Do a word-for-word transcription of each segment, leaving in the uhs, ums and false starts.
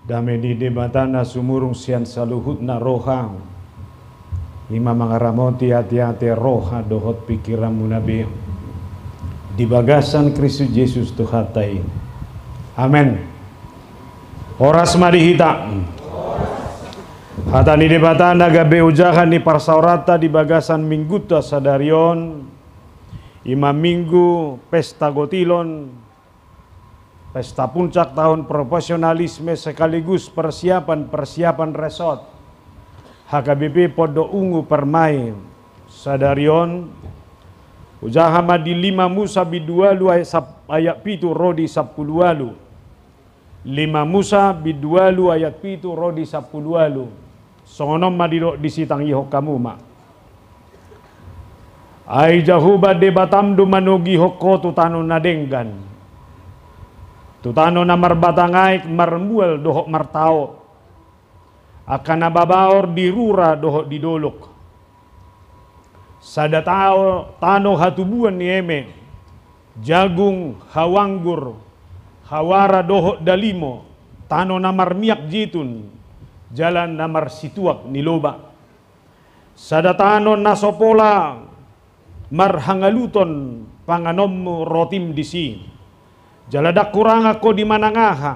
Dame ni Debata na sumurung sian saluhutna roha, i ma mangaramoti ateate, roha dohot pingkiranmuna be di bagasan Kristus Jesus Tuhanta i. Amen. Horas ma di hita. Hata ni Debata na gabe ojahan ni parsaoranta di bagasan Minggunta sadari on, i ma Minggu Pesta Gotilon, pesta puncak tahun profesionalisme sekaligus persiapan-persiapan resort H K B P Pondok Ungu Permai sadari on. Ojahan ma di lima Musa bindu ualu ayat sap-, ayat pitu ro di sampulu ualu. Lima Musa bindu ualu ayat pitu ro di sampulu ualu. Songon on ma didok disi, tangihon hamu ma. Ai Jahowa Debatam do manogihon ho tu tano na denggan, tu tano na marbatang aek marmual dohot martao, angka na babaor di rura dohot di dolok. Sada tao, tano hatubuan ni eme, jagung, hau anggur, hau ara dohot dalimo, tano na marmiak jitun, jala na marsituak ni loba. Sada tano na so pola marhangaluton panganonmu rotim disi, jala ndang hurangan ho di manang aha.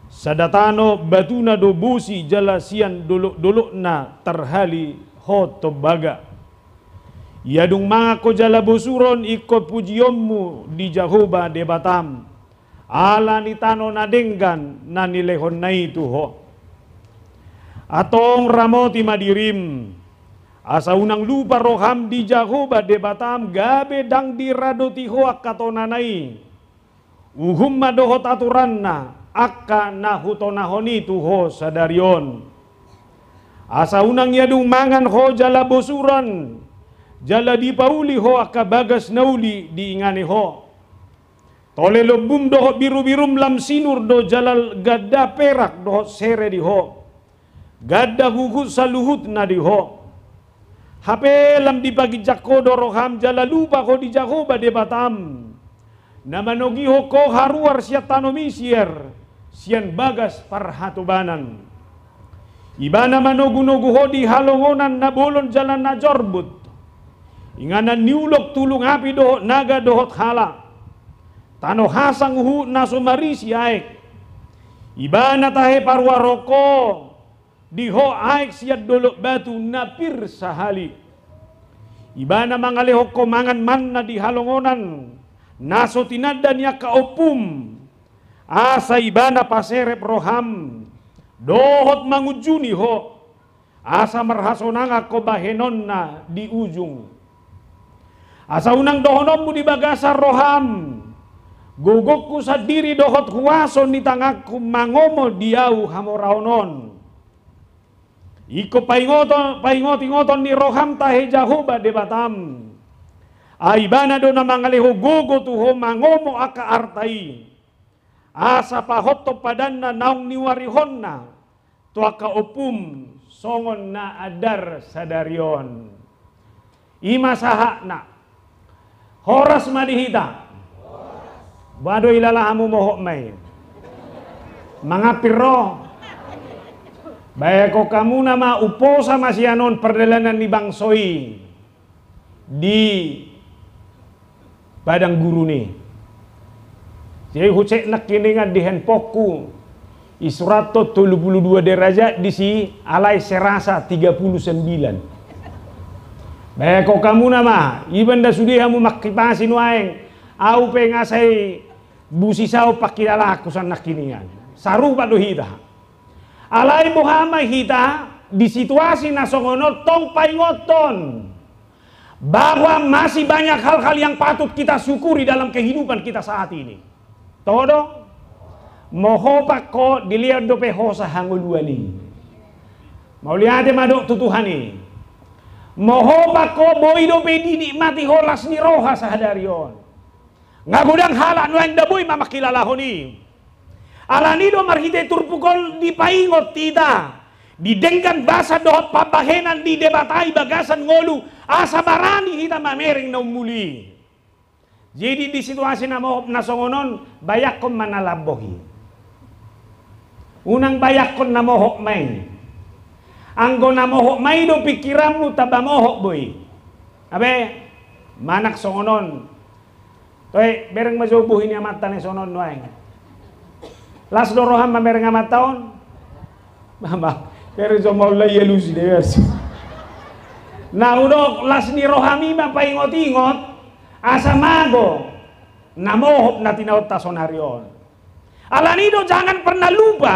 Sada tano batuna do bosi, jala sian dolokdolokna tarhali ho tombaga. Ia dung mangan ho jala bosuron ingkon pujionmu di Jahowa Debatam, ala ni tano na denggan na nilehonna i tu ho. Antong ramoti ma dirim, asa unang lupa roham di Jahowa Debatam, gabe ndang diradoti ho angka tonana i. Uhum ma dohot aturanna angka na hutonahon i tu ho sadari on. Asa unang ia dung mangan ho jala bosuron, jala dipauli ho angka bagas na uli diingani ho. Tole lombum dohot birubirum lam sinur do, jala ganda perak dohot sere di ho. Ganda huhut saluhutna di ho. Hape lam dipaginjang ho do roham jala lupa ho di Jahowa Debatam, na manogihon ho haruar sian tano Misir, sian bagas parhatobanan. Ibana manogunogu ho di halongonan na bolon jala na jorbut, inganan ni ulok, tulung api dohot naga dohot hala, tano hasang huhut na so marisi aek. Ibana tahe paruarhon ho di ho aek sian dolok batu na pir sahali. Ibana mangalehon ho mangan manna di halongonan, na so tinanda ni angka ompum. Asa ibana paserep roham dohot mangunjuni ho, asa marhasonangan ho bahenonna di ujung. Asa unang dohononmu di bagasan roham, gogongku sandiri dohot huaso ni tanganku mangomo di ahu hamoraon on. Ingkon paingoton, paingotingoton ni roham tahe Jahowa Debatam. Ai ibana do na mangalehon gogo tu ho mangomo angka arta i, asa pahothon padanna naung niuarihonna tu angka ompum songon na andar sadari on. I ma sahatna. Horas ma di hita. Boha do, ilala hamu, mohop ma i. Mangampir ro. Baen hamuna ma, umposa ma sian on pardalanan ni bangso i di padang gurun i. Jadi husek nangkiningan di handphonku, isurathon tolu pulu dua derajat disi, alai serasa tiga pulu sembilan. Baen hamuna ma, iba nda sude hamu mangkipasi nuaeng, ahu pe nga sai busi saon pangkilalaanku sian nangkiningan. Sarupa do hita. Alai boha ma hita di situasi na songon on? Tong paingothon bahwa masih banyak hal-hal yang patut kita syukuri dalam kehidupan kita saat ini. Toho do? Mohop ho, dilehon dope hosa hangoluan i. Mauliate ma dok tu Tuhan i. Mohop ho, boi dope dinikmati ho las ni roha sadari on. Nga godang halak nuaeng nda boi ma mangkilalahon i. Alani do marhite turpuk on dipaingot hita, didenggan basa dohot pambahenan ni Debata i bagasan ngolu, asa barani hita mamereng na ummuli. Jadi di situasi na mohop na songon on, bayangkon ma na lambok i. Unang bayangkon na mohop ma i. Anggo na mohop ma i do pingkiranmu, tamba mohop do i. Abe, manang songon on. Toe, bereng ma jo bohi ni amanta na songon on nuaeng. Las do roham mamereng amanta on? Mama, bereng jo ma on, la i alusi do i. Na hudok las ni roham i ma paingot-ingot, asa mago na mohop na tinaonta saonari on. Alani do jangan pernah lupa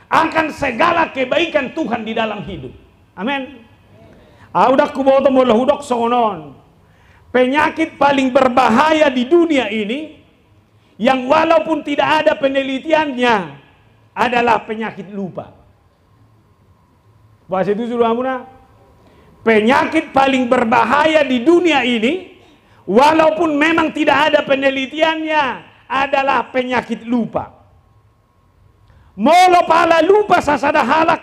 akan segala kebaikan Tuhan di dalam hidup. Amin. Au ndang huboto molo hudok songon on. Penyakit paling berbahaya di dunia ini, yang walaupun tidak ada penelitiannya, adalah penyakit lupa. Boasa tutu do hamuna? Penyakit paling berbahaya di dunia ini, walaupun memang tidak ada penelitiannya, adalah penyakit lupa. Molo pala lupa sasada halak,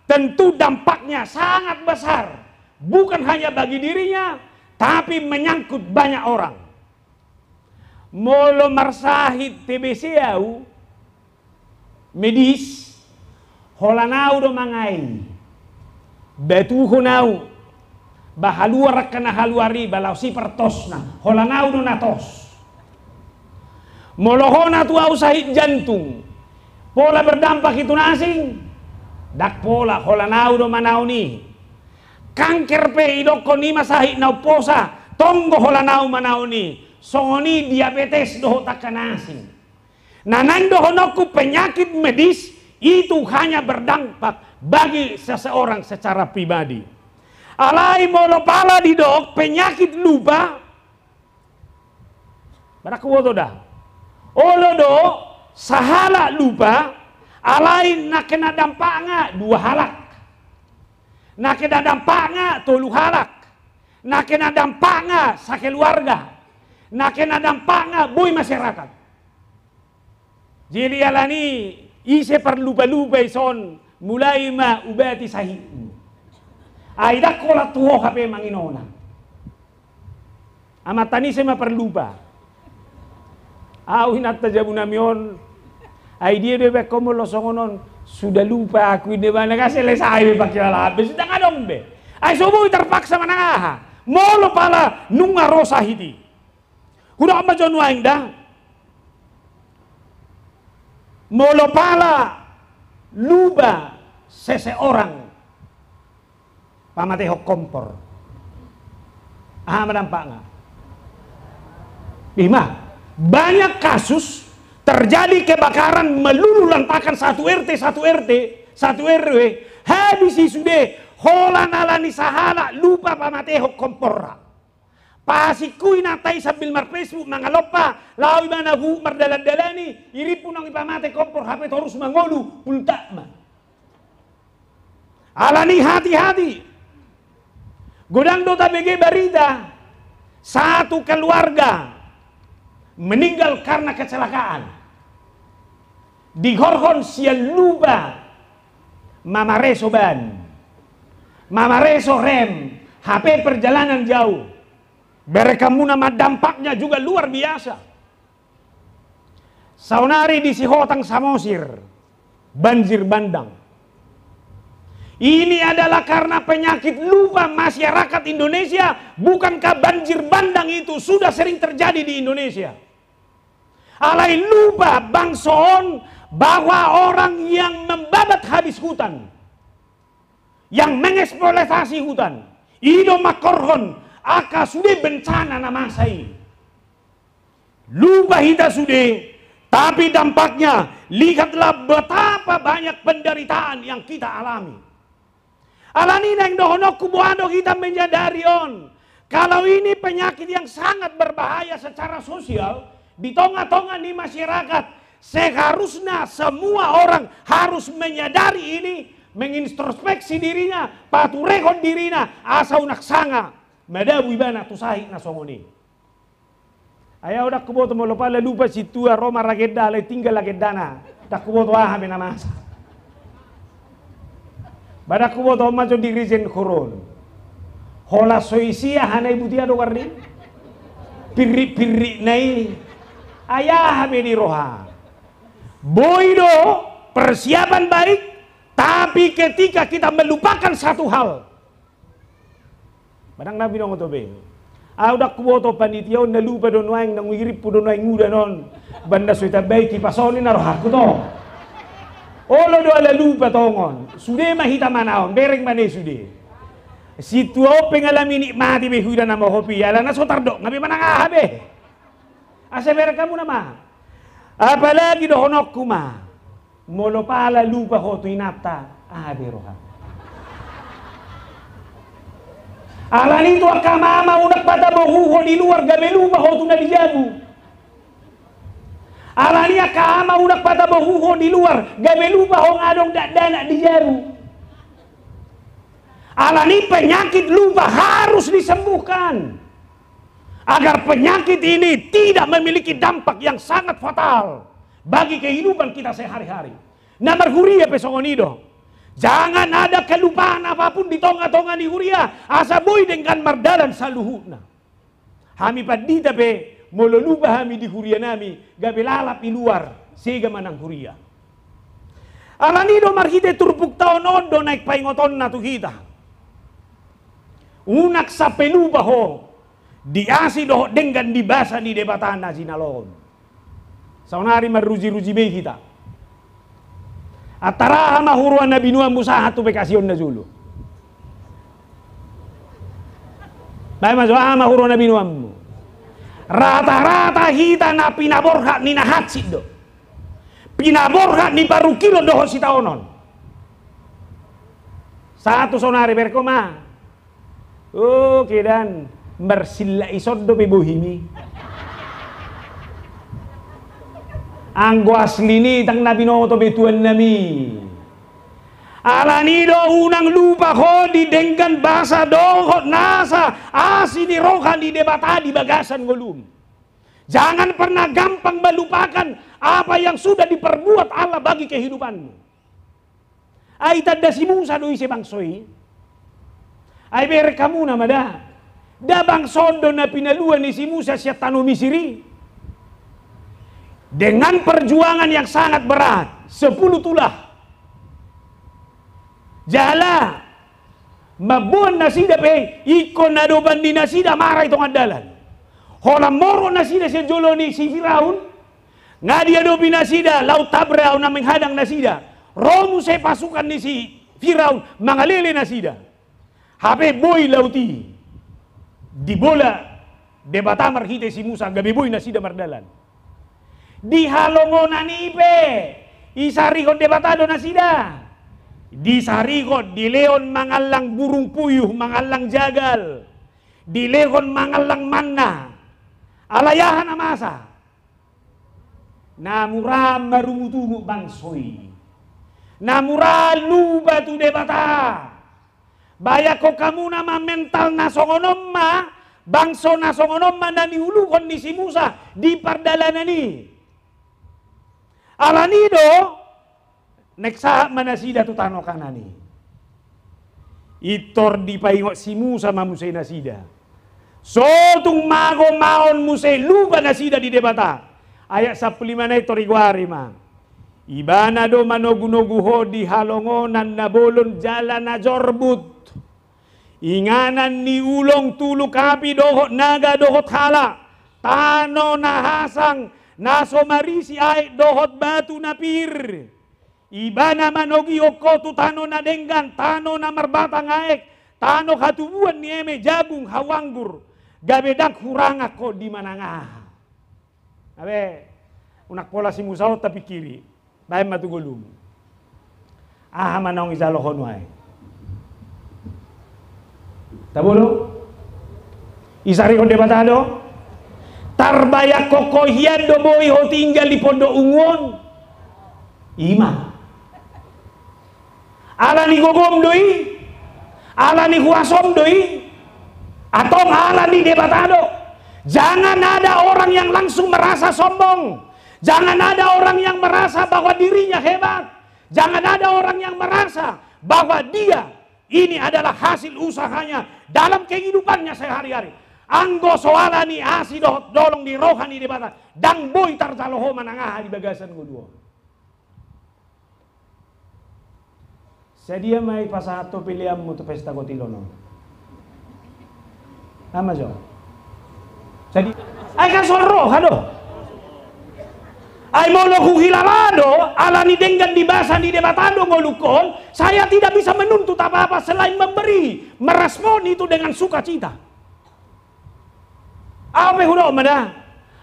tentu dampaknya sangat besar, bukan hanya bagi dirinya, tapi menyangkut banyak orang. Molo marsahit T B C au, medis, holan au do mangae i. Batuhon au, ba haluar angka na haluar i, ba laos i partosna, holan au do na tos. Molo hona tu au sahit jantung, pola berdampak i tu na asing? Ndang pola, holan au do manaon i. Kanker pe idokkon i ma sahit na umposa, tong do holan au manaon i. Songon i diabetes dohot angka na asing. Na naeng dohononku, penyakit medis itu hanya berdampak bagi seseorang secara pribadi. Alai molo pala didok penyakit lupa, ba ndang huboto da. Olo do sahalak lupa, alai na kena dampakna dua halak. Na kena dampakna tolu halak. Na kena dampakna sakeluarga. Na kena dampakna boi masyarakat. Jadi alani ise parlupa-lupa ison, mulai ma ubati sahitmu. Ai ndang holan tu ho hape manginona. Amanta ni ise ma parlupa? Au, inanta jabu nami on. Ai dia do ibaen ho molo songon on, sudah lupa aku, inna ibana, nga selesai be pangkilalaan be, sudah nga adong be. Ai so boi, terpaksa manang aha molo pala nunga ro sahit i. Hudok ma jo nuaeng da. Molo pala lupa seseorang pamatehon kompor, aha ma dampakna? Ima, banyak kasus terjadi kebakaran meluluhlantakan satu R T, satu R T, satu R W, habis i sude, holan alani sahalak lupa pamatehon komporna. Pasikku inanta i sambil mar-Facebook mangalompa, laho ibana huhut mardalan-dalani, irimpu naung ipamate kompor hape torus mangolu, pultak ma. Alani hati-hati. Godang do tabege barita, satu keluarga meninggal karena kecelakaan. Dihorhon sian lupa mamareso ban, mamareso rem, hape perjalanan jauh. Bereng hamuna ma, dampaknya juga luar biasa. Saonari di Sihotang Samosir, banjir bandang. Ini adalah karena penyakit lupa masyarakat Indonesia. Bukankah banjir bandang itu sudah sering terjadi di Indonesia? Alai lupa bangso on bahwa orang yang membabat habis hutan, yang mengeksploitasi hutan, i do mangkorhon angka sude bencana na masa i. Lupa hita sude, tapi dampaknya, lihatlah betapa banyak penderitaan yang kita alami. Alani naeng dohononku, boha do hita menyadari on, kalau ini penyakit yang sangat berbahaya secara sosial di tonga-tonga ni masyarakat, seharusnya semua orang harus menyadari ini, mengintrospeksi dirinya, paturehon dirina, asa unang sanga madabu ibana tu sahit na songon i. Ai au ndang huboto molo pala lupa sintua ro maragenda alai tinggal agendana. Ndang huboto aha be na masa. Ba ndang huboto, on ma jo dirijen horon. Holan so isi aha na i, butia do karni. Pirrik-pirrik na i. Ai aha be di roha. Boi do Persiapan baik, tapi ketika kita melupakan satu hal. Manang na binongot ope. Au ndang huboto panitia on, na lupa do nuaeng, na ngirippu do nuaeng udan on. Banda so itambai kipas on i na rohangku to. Olo do ala lupa tongon. Sude ma hita manaon, bereng ma na i sude. Sintua on pe nga la minikmati be huida na mohop i, ala na so tardok nga be manang aha be. Asa bereng hamu nama. Apalagi dohononku ma. Molo pala lupa ho tu inanta, aha be roham? Alani i tu angka ama ma unang patabohu ho di luar gabe lupa ho tu na di jabu. Alani i angka ama unang patabohu ho di luar gabe lupa ho nga adong dakdanak di jabu. Alani i penyakit lupa harus disembuhkan. Agar penyakit ini tidak memiliki dampak yang sangat fatal bagi kehidupan kita sehari-hari. Na marhuria pe songon i do. Jangan ada kelupaan apapun di tonga-tonga ni huria, asa boi denggan mardalan saluhutna. Hami pandita pe, molo lupa hami di huria nami, gabe lalap i luar, sega manang huria. Alani i do marhite turpukta on, on do naeng paingotonna tu hita. Unang sampe lupa ho di asi dohot denggan di basa ni Debata na jinalo on. Saonari marruji-ruji be hita. Antara aha ma huroa na binuanmu sahat tu pekasion na jolo? Baen ma jo, aha ma huroa na binuanmu? Rata-rata hita na pinaborhat ni na hansit do. Pinaborhat ni parungkilon dohot sitaonon. Sahat tu saonari, bereng ho ma. O, kedan, marsilla ison dope bohimi. Anggo asli ni i ndang na binoto be tuan nami. Alani i do unang lupa ho di denggan basa dohot nasa asi ni roha ni Debata di bagasan ngolum. Jangan pernah gampang melupakan apa yang sudah diperbuat Allah bagi kehidupanmu. Ai tanda si Musa do ise bangso i. Ai bereng hamu nama da. Da bangso on do na pinalua ni si Musa sian tano Misir i. Dengan perjuangan yang sangat berat, sepuluh tulah. Jala mamboan nasida pe ingkon adopan ni nasida mara i tongan dalan. Holan morot nasida sian jolo ni si Firaun, nga diadopi nasida laut Tabra on na menghadang nasida. Ro muse pasukan ni si Firaun mangalele nasida. Hape boi laut i dibola Debata marhite si Musa, gabe boi nasida mardalan. Di halongonan i pe disarihon Debata do nasida. Disarihon, dilehon mangallang burung puyuh, mangallang jagal. Dilehon mangallang manna. Alai aha na masa? Na mura marungutungut bangso i. Na mura lupa tu Debata. Bayangkon hamu nama, mental na songon on ma, bangso na songon on ma na niuluhon ni si Musa di pardalanan i. Alani i do, naeng sahat ma nasida tu tano Kanaan i. Pintor dipaingot si Musa ma muse nasida. So tung mago ma on muse lupa nasida di Debata. Ayat sampulu lima na pintor digoari ma. Ibana do manogunogu ho di halongonan na bolon jala na jorbut. Inganan ni ulong, tuluk api dohot naga dohot hala, tano na hasang na so marisi aek dohot batu na pir. Ibana manogihon ho tu tano na denggan, tano na marbatang aek, tano hatubuan ni eme, jagung, hau anggur, gabe ndang hurangan ho di manang aha. Abe, unang pola si Musa on tapingkiri. Baen ma tu ngolum. Aha ma naung ijalo ho nuaeng? Tabo do? Disarihon Debata do? Tarbayangkon ho hian do boi ho tinggal di pondok ungu on? I ma. Ala ni gogom do i? Ala ni huasom do i? Atau ala ni Debata do? Jangan ada orang yang langsung merasa sombong. Jangan ada orang yang merasa bahwa dirinya hebat. Jangan ada orang yang merasa bahwa dia ini adalah hasil usahanya dalam kehidupannya sehari-hari. Anggo so ala ni asi dohot dolong ni roha ni Debata, ndang boi tarjalo ho manang aha di bagasan ngolu on. Sadia ma i pasahat ho peleanmu tu pesta kotilon on? Aha ma jo? Sadia? Ai kan soal roha do. Ai molo huhilala do, ala ni denggan ni basa ni Debata do ngolungkon, saya tidak bisa menuntut apa-apa selain memberi, merespon itu dengan sukacita. Ahu pe hudok ma da.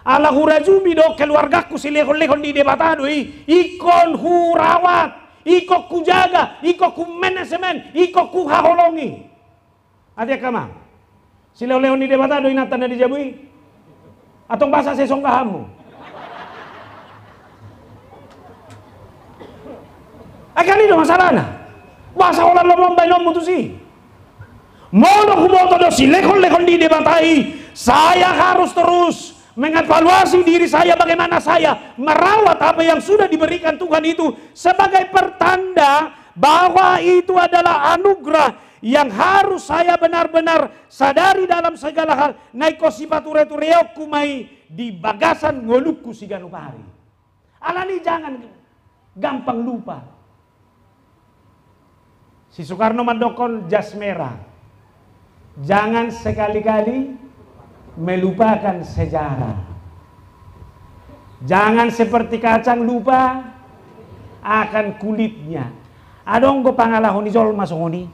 Ala hurajumi do keluargaku silehon-lehon ni Debata do i. Ingkon hurawat, ingkon hujaga, ingkon humanajemen, ingkon huhaholongi. Ate angka amang, silehon-lehon ni Debata do inanta na di jabu i. Antong basa sesonggahanmu. Ai kan i do masalahna. Basa holan lomo baenonmu tusi. Molo huboto do silehon-lehon ni Debata i, saya harus terus mengevaluasi diri saya, bagaimana saya merawat apa yang sudah diberikan Tuhan itu sebagai pertanda bahwa itu adalah anugerah yang harus saya benar-benar sadari dalam segala hal. Na ingkon sipature-tureonku ma i di bagasan ngolungku siganup ari. Alani jangan gampang lupa. Si Soekarno mandokkon jas merah, jangan sekali-kali melupakan sejarah. Jangan seperti kacang lupa akan kulitnya. Adong do pangalaho ni jolma songon i.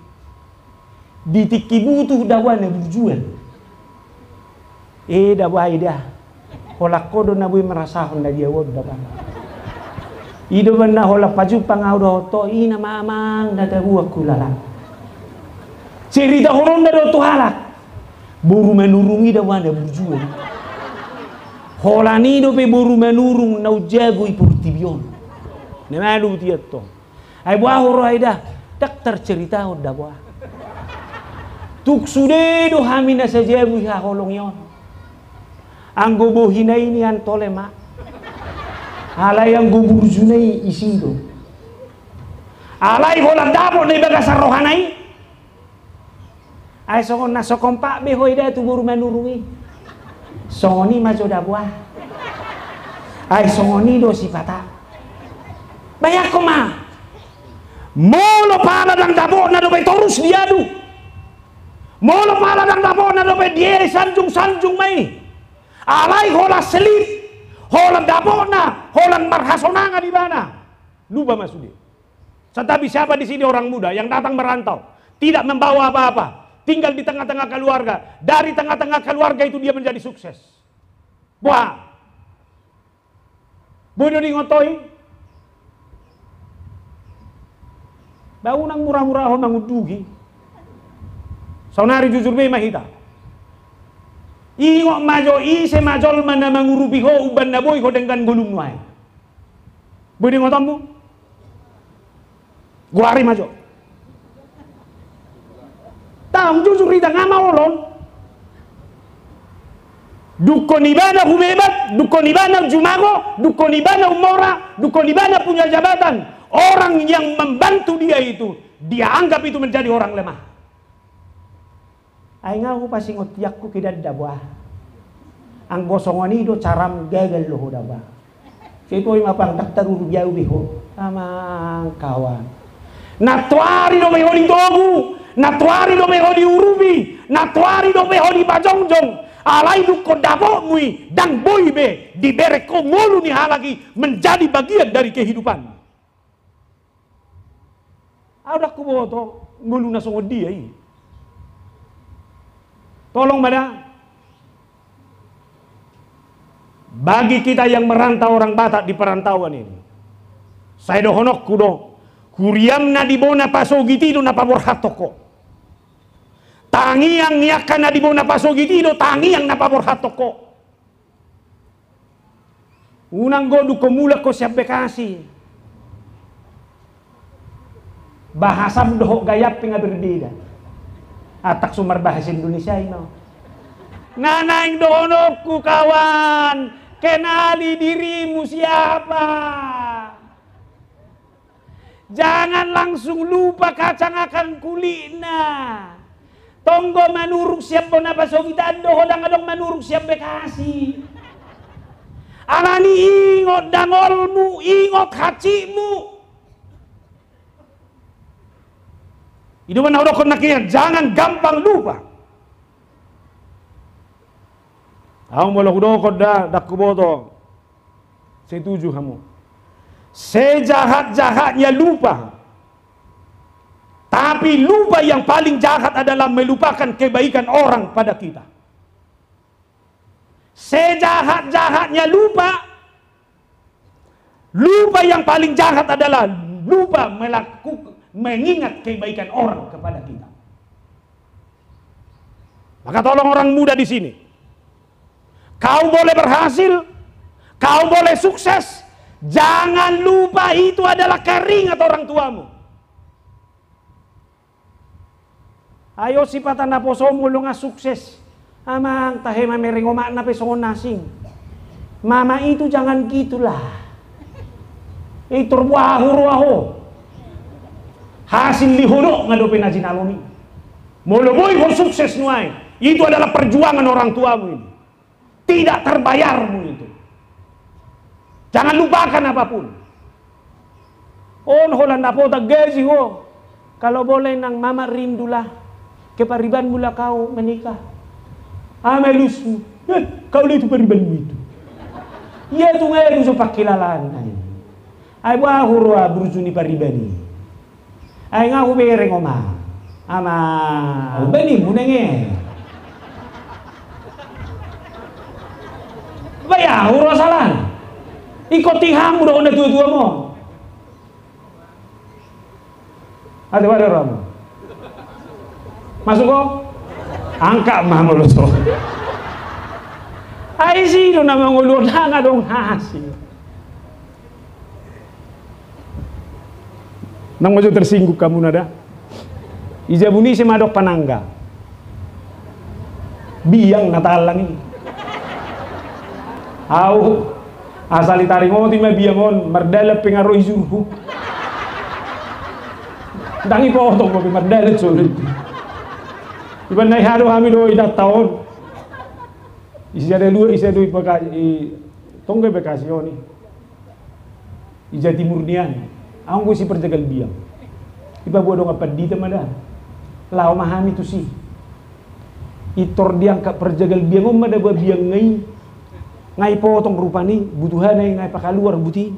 Di tingki butuh daboa na burju an. Eh, daboa i da. Holan ho do na boi marasahon na dia on daboa. I do umbahen na holan pajumpang ahu dohot ho, i nama amang na daboa hulala. Cerita holan na do tu halak. Boru Manurung i daboa na burju an. Holan i dope boru Manurung na umjago i portibi on. Na malu tiat on. Ai boha huroha i da, ndang tarceritahon daboa. Tung sude do hami na sajabu i haholongi on. Anggo bohina i nian tole ma. Alai anggo burjuna i isi do. Alai holan dapot na i bagasan rohana i. Ai songon na so kompak be ho i da tu boru Manurung i. Songon i ma jo daboa. Ai songon i do sipata. Bayangkon ma. Molo pala ndang dapotna dope torus diadu. Molo pala ndang dapotna dope disanjung-sanjung ma i. Alai holan selip, holan dapotna, holan marhasonangan ibana. Lupa ma sude. Santabi, siapa di sini orang muda yang datang merantau, tidak membawa apa-apa, tinggal di tengah-tengah keluarga, dari tengah-tengah keluarga itu dia menjadi sukses? Boha? Boi do diingot ho i? Ba unang mura-mura ho mangunduhi. Saonari jujur be ma hita. Ingot ma jo ise ma jolma na mangurupi ho umbahen na boi ho denggan ngolum nuaeng. Boi diingotonmu? Goari ma jo. Tong jujur hita, nga maol on. Dungkon ibana humebat, dungkon ibana jumago, dungkon ibana umora, dungkon ibana punya jabatan, orang yang membantu dia itu, dia anggap itu menjadi orang lemah. Ai nga hupasingot hian ho ke da daboa. Anggo songon i do caram, gagal do ho daboa. Sai boi ma pang ndang tarurupi ahu be ho. Amang kawan. Nantoari dope ho ditogu, nantoari dope ho diurupi, nantoari dope ho dipajongjong. Alai dungkon dapotmu i ndang boi be dibereng ho ngolu ni halak i menjadi bagian dari kehidupan. Ahu ndang huboto ngolu na songon dia i. Tolong ma da. Bagi kita yang merantau orang Batak di perantauan ini, sai dohononku do, huriam na di bona pasogit i do na paborhathon ho. Tangiang ni angka na di bona pasogit i do tangiang na paborhathon ho. Unang godung ho mulak ho sian Bekasi. Bahasam dohot gayam pe nga berbeda. Antong so marbahasa Indonesia i ma. Na naeng dohononku kawan, kenali dirimu siapa. Jangan langsung lupa kacang akan kulitna. Tong do Manurung sian bona pasogit an do ho, ndang adong Manurung sian Bekasi. Alani ingot dangolmu, ingot hansitmu. I do ma na hudokkon nangkin, jangan gampang lupa. Ahu molo hudokkon da, ndang huboto. Setuju hamu. Sejahat-jahatnya lupa. Tapi lupa yang paling jahat adalah melupakan kebaikan orang pada kita. Sejahat-jahatnya lupa, lupa yang paling jahat adalah lupa melakukan, mengingat kebaikan orang kepada kita. Maka tolong orang muda di sini, kau boleh berhasil, kau boleh sukses, jangan lupa itu adalah keringat orang tuamu. Ayo sipata naposom molo nga sukses. Amang, tahe mamereng omakna pe songon asing. Mama itu jangan gitulah. Itor buahu roha ho. Hasil ni hodok nga dope na jinalom i. Molo boi ho sukses nuaeng, itu adalah perjuangan orang tuamu ini. Tidak terbayarmu itu. Jangan lupakan apapun. On holan dapotan gaji ho. Kalau boleh nang mama rindulah. Keparibanmulah kau menikah. Ama lusmu. Eh, kau lah itu paribanmu itu. Ia tu ngai ruso pakilalaan. Ai buahu roha burju ni pariban i. Ai nga hubereng oma. Ama, umbani munenge. Baya huro salan. Iko tihamu do na tua-tua mo. Ate wada ramu. Masuk ko? Angkat ma moloso. Ai si do na mangolu nang adong hasil. Nang majo tersinggung kamu nada. Ija buni si madok panangga. Biang na talang i. Au asal itaringoti ma biang on mardalan pe nga ro i jurhu. Ndang i potong bobi mardalan solo i. Iban na i hado hami do i data on. Isi ada dua isi ada i tongga i Bekasi on i. I Jatimur nian. Anggo si parjagal biang. Ipaboa dongan pandita ma da. Lao ma hami tusi. Itor diangkat parjagal biang on ma da boa biang nga i. Nga i potong rupani butuhana i nga i pakaluar buti.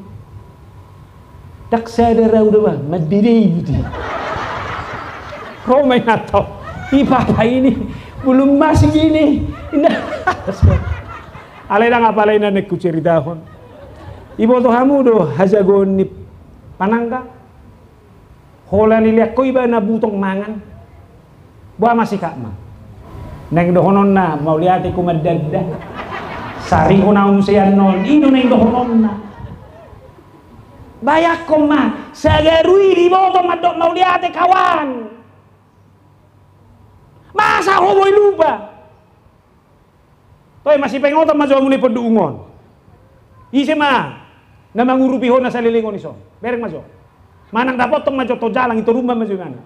Ndang sada rau da ba mandedei buti. Ro ma inanta. I papa ini belum masih ini. Inna. Alai ndang apala i na naeng huceritahon. Iboto hamu do hajagoon ni panangga. Holan ilean ho iba na butong mangan. Boa ma sikap ma. Naeng dohononna mauliate ho mandanda. Sari ho na musean non i do naeng dohononna. Bayangkon ma sagaru i diboto mandok mauliate kawan. Masa ho boi lupa. Toe masipengotan ma jo hamu na i ponduhung on. Ise ma na mangurupi ho na saleleng on i son. Bereng ma jo. Manang dapothon ma jo tojalang i torumban ma jo imana.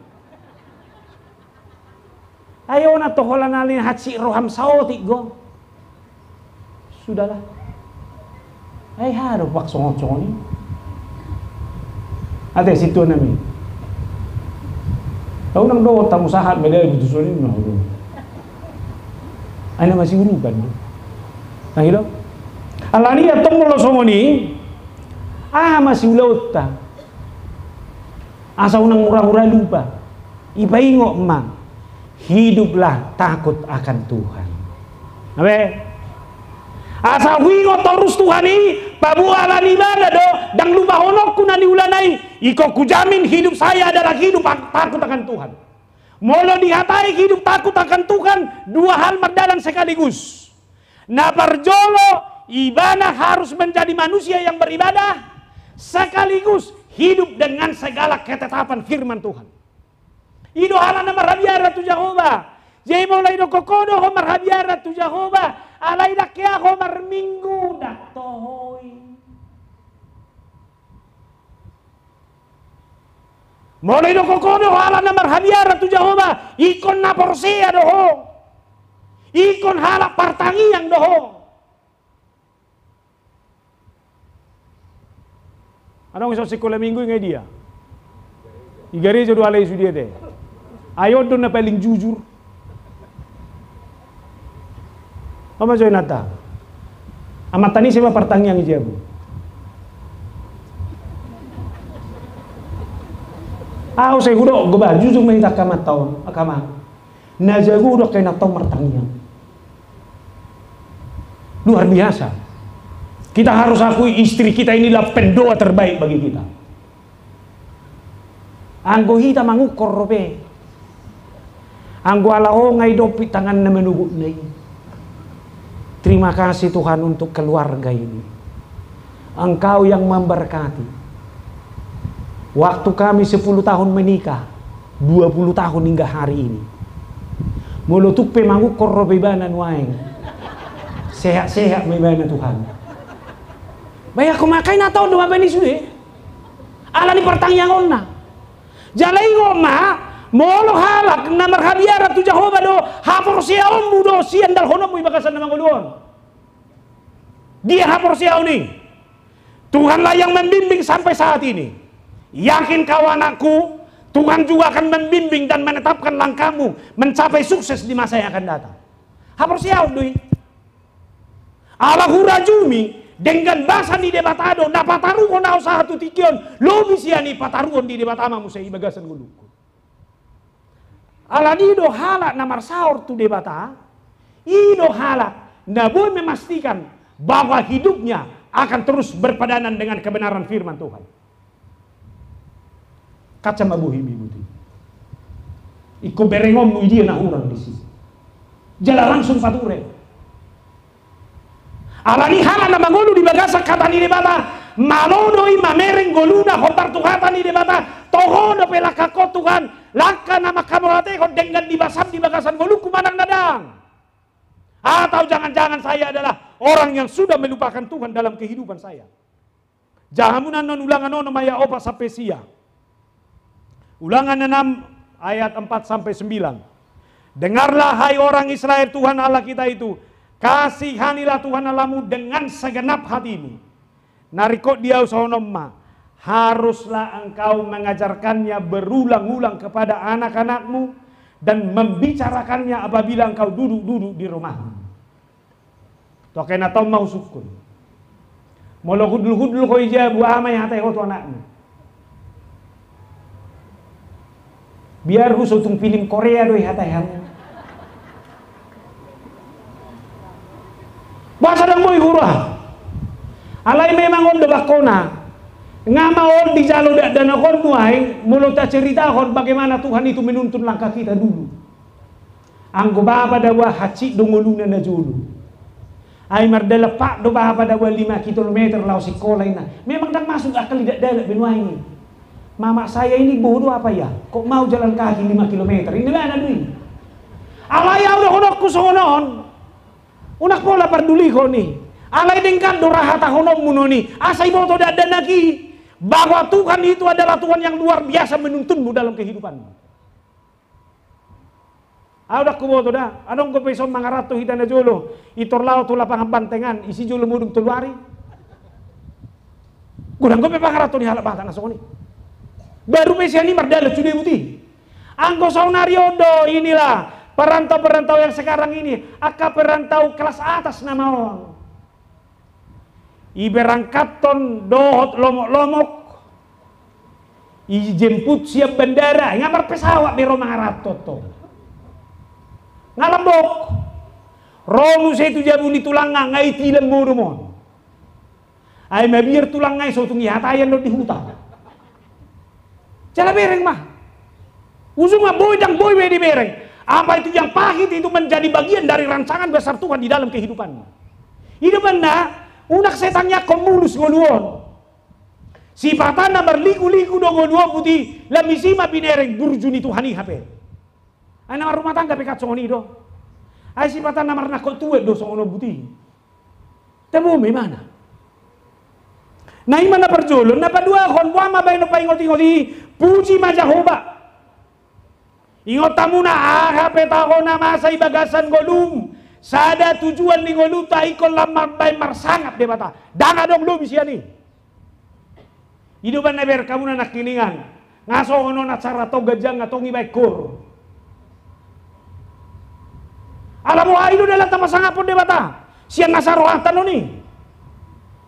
Ai ona to holan ali hansit roham saotik go. Sudahlah. Ai hado pak songon songon i. Ate situa nami. Tau nang do tamu sahat meda butuh sonin no. Ai nama si urukan do. Nah ilo. Alani ya tong molo songon i. Ah masih ulautta. Asa unang mura-mura lupa. Ipaingot ma. Hiduplah takut akan Tuhan. Amin. Asa huingot torus Tuhan i, paboa ala ni ibana do, ndang lupahononku na niulana i, ingkon hujamin hidup saya adalah hidup takut akan Tuhan. Molo dihatai hidup takut akan Tuhan, dua hal mardalan sekaligus. Na parjolo, ibana harus menjadi manusia yang beribadah, sekaligus hidup dengan segala ketetapan firman Tuhan. I do halak na marhabiaran tu Jahowa. Jadi molo idokkon ho do ho marhabiaran tu Jahowa, alai ndang hea ho marminggu, ndang toho i. Molo idokkon ho do ho halak na marhabiaran tu Jahowa, ingkon na porsea do ho. Ingkon halak partangiang do ho. Adong ison sikola minggu i nga i dia. I gareja do alai sude ate. Ai on do na paling jujur. Ama jo inanta. Amanta ni sian partangiang i jabu. Ahu sai hudok, goba jujur ma hita angka amanta on, angka ama. Na jago do angka inanta on martangiang. Luar biasa. Kita harus akui istri kita inilah pendoa terbaik bagi kita. Anggo hita mangukur dope. Anggo ala ho nga i dompit tanganna manogotna i. Terima kasih Tuhan untuk keluarga ini. Engkau yang memberkati. Waktu kami sepuluh tahun menikah, dua puluh tahun hingga hari ini. Molo tung pe mangukur dope ibana nuaeng. Sehat-sehat ma ibana Tuhan. Bayangkon ma angka inanta on do mambaen i sude. Ala ni partangiangonna. Jala ingot ma, molo halak na marhabiaran tu Jahowa do, haporseaonmu do siandalhononmu di bagasan na mangolu on. Dia haporseaon i? Tuhanlah yang membimbing sampai saat ini. Yakin kau anakku, Tuhan juga akan membimbing dan menetapkan langkahmu mencapai sukses di masa yang akan datang. Haporseaon do i. Ala hurajumi, denggan basa ni Debata do na pataruhon ahu sahat tu tingki on, lobi sian i pataruhon ni Debata ma muse i bagasan ngolungku. Ala ni i do halak na marsaor tu Debata, i do halak na boi memastikan bahwa hidupnya akan terus berpadanan dengan kebenaran firman Tuhan. Kacam ma bohimi buti. Ingkon berengonmu i dia na hurang disi. Jala langsung pature. Ala ni halak na mangolu di bagasan hata ni Debata, malo do i mamereng ngoluna hombar tu hata ni Debata, toho dope langkangkon Tuhan, langka na manghamauliatehon denggan ni basam di bagasan ngolungku manang na dang. Atau jangan-jangan saya adalah orang yang sudah melupakan Tuhan dalam kehidupan saya. Janga muna annon Ulangan onom ayat opat sampe sia. Ulangan enam ayat empat sampai sembilan. Dengarlah, hai orang Israel, Tuhan Allah kita itu, kasihanilah Tuhan Allahmu dengan segenap hatimu. Na ringkot di ahu songon on ma, haruslah engkau mengajarkannya berulang-ulang kepada anak-anakmu dan membicarakannya apabila engkau duduk-duduk di rumahmu. Tu angka inanta on ma husungkun. Molo hundul-hundul ho i jabu, aha ma ihatahon ho tu anakmu? Biar hu so tung film Korea do ihatahon. Boasa dang boi huroha? Alai memang on do bangkona. Nga ma on dijalo dakdanak on nuaeng, molo taceritahon bagaimana Tuhan itu menuntun langkah kita dulu. Anggo bapa daoa hansit do ngoluna najolo. Ai mardalan pat do bapa daoa lima kilometer laho sikola inna. Memang dang masuk akal ni dakdanak be nuaeng i. Mama saya ini bodoh apa ya? Kok mau jalan kaki lima kilometer? Inna ibana do i. Alai au dohononku songon on. Unang pola pardulihon i. Alai denggan do ra hatahononmu nuaeng i. Asa iboto dakdanak i bahwa Tuhan itu adalah Tuhan yang luar biasa menuntunmu dalam kehidupanmu. Au dang huboto da, adong dope ison mangaranto hita najolo, intor laho tu lapangan Bantengan, isi jolo modom tolu ari. Godang dope pangaranto ni halak Batak na songon i. Baru pe sian i mardalan sude buti. Anggo saonari on do inilah perantau-perantau yang sekarang ini, angka perantau kelas atas nama on. Iberangkathon dohot lomok-lomok, ijemput sian bandara, nga marpesawat be ro mangaranto. Nga lambok. Ro muse tu jabu ni tulangna, nga itilang modom on. Ai mabiar tulangna i so tung ihatai annon di huta. Jala bereng ma. Ujungna boi dang boi be dibereng. Apa itu yang pahit itu menjadi bagian dari rancangan besar Tuhan di dalam kehidupanmu. I do umbahen na unang sai tangiangkon mulus ngolu on. Sipata na marliku-liku do ngolu on buti, lam isi ma binereng burju ni Tuhan i hape. Ai na marrumah tangga pe kan songon i do. Ai sipata na marnangkok tuat do songon on buti. Tabo ma ibana. Na i ma na parjolo, na paduahon, boha ma bahenon paingot-ingot i, puji ma Jahowa. Ingot hamuna, aha pe taho na masa i bagasan ngolum, sada tujuan ni ngolunta ingkon lam mambahen marsangap Debata. Dang adong lobi sian i. I do umbahen na bereng hamuna nangkiningan. Nga songon on acara tong ganjang nga tong ibahen kor. Ai do dalan na pasangaphon Debata sian nasa rohanta on i.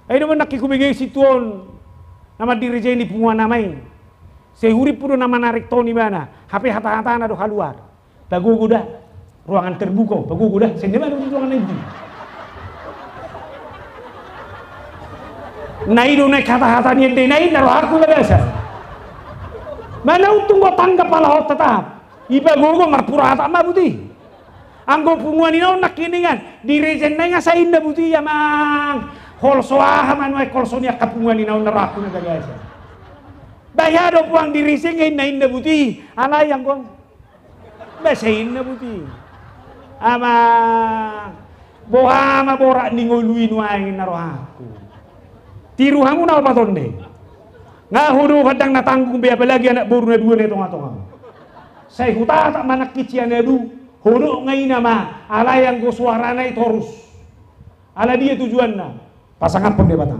Ai do nangkin hubege situan na mandirijeni punguan ama i. Sai hurippu do na manarik ton ibana, hape hata-hatana do haluar. Pagogo da, ruangan terbuka, pagogo da, sai nda manang ruangan na i. Na i do naeng hata-hata ni ende na i na rohangku na biasa. Mana untung do tanggap ala hot tetap. Ipagogo marpura hata ma buti. Anggo punguan i na on nangkiningan, dirijenna i nga sai inna buti amang. Holso aha ma nuaeng holso ni angka punguan i na on na rohangku na biasa. Bahen do puang dirijeng inna inna buti. Alai anggo Basa inna buti. Ama boha ma borat ni ngolu i nuaeng inna rohangku. Tiru hamu na opat on de. Nga ho do handang na tanggung be apalagi anak boru na dua na i tonga-tonga. Sai hutatak manangkici anak du. Ho do nga ina ma alai anggo suarana i torus. Ala dia tujuanna? Pasangaphon Debata.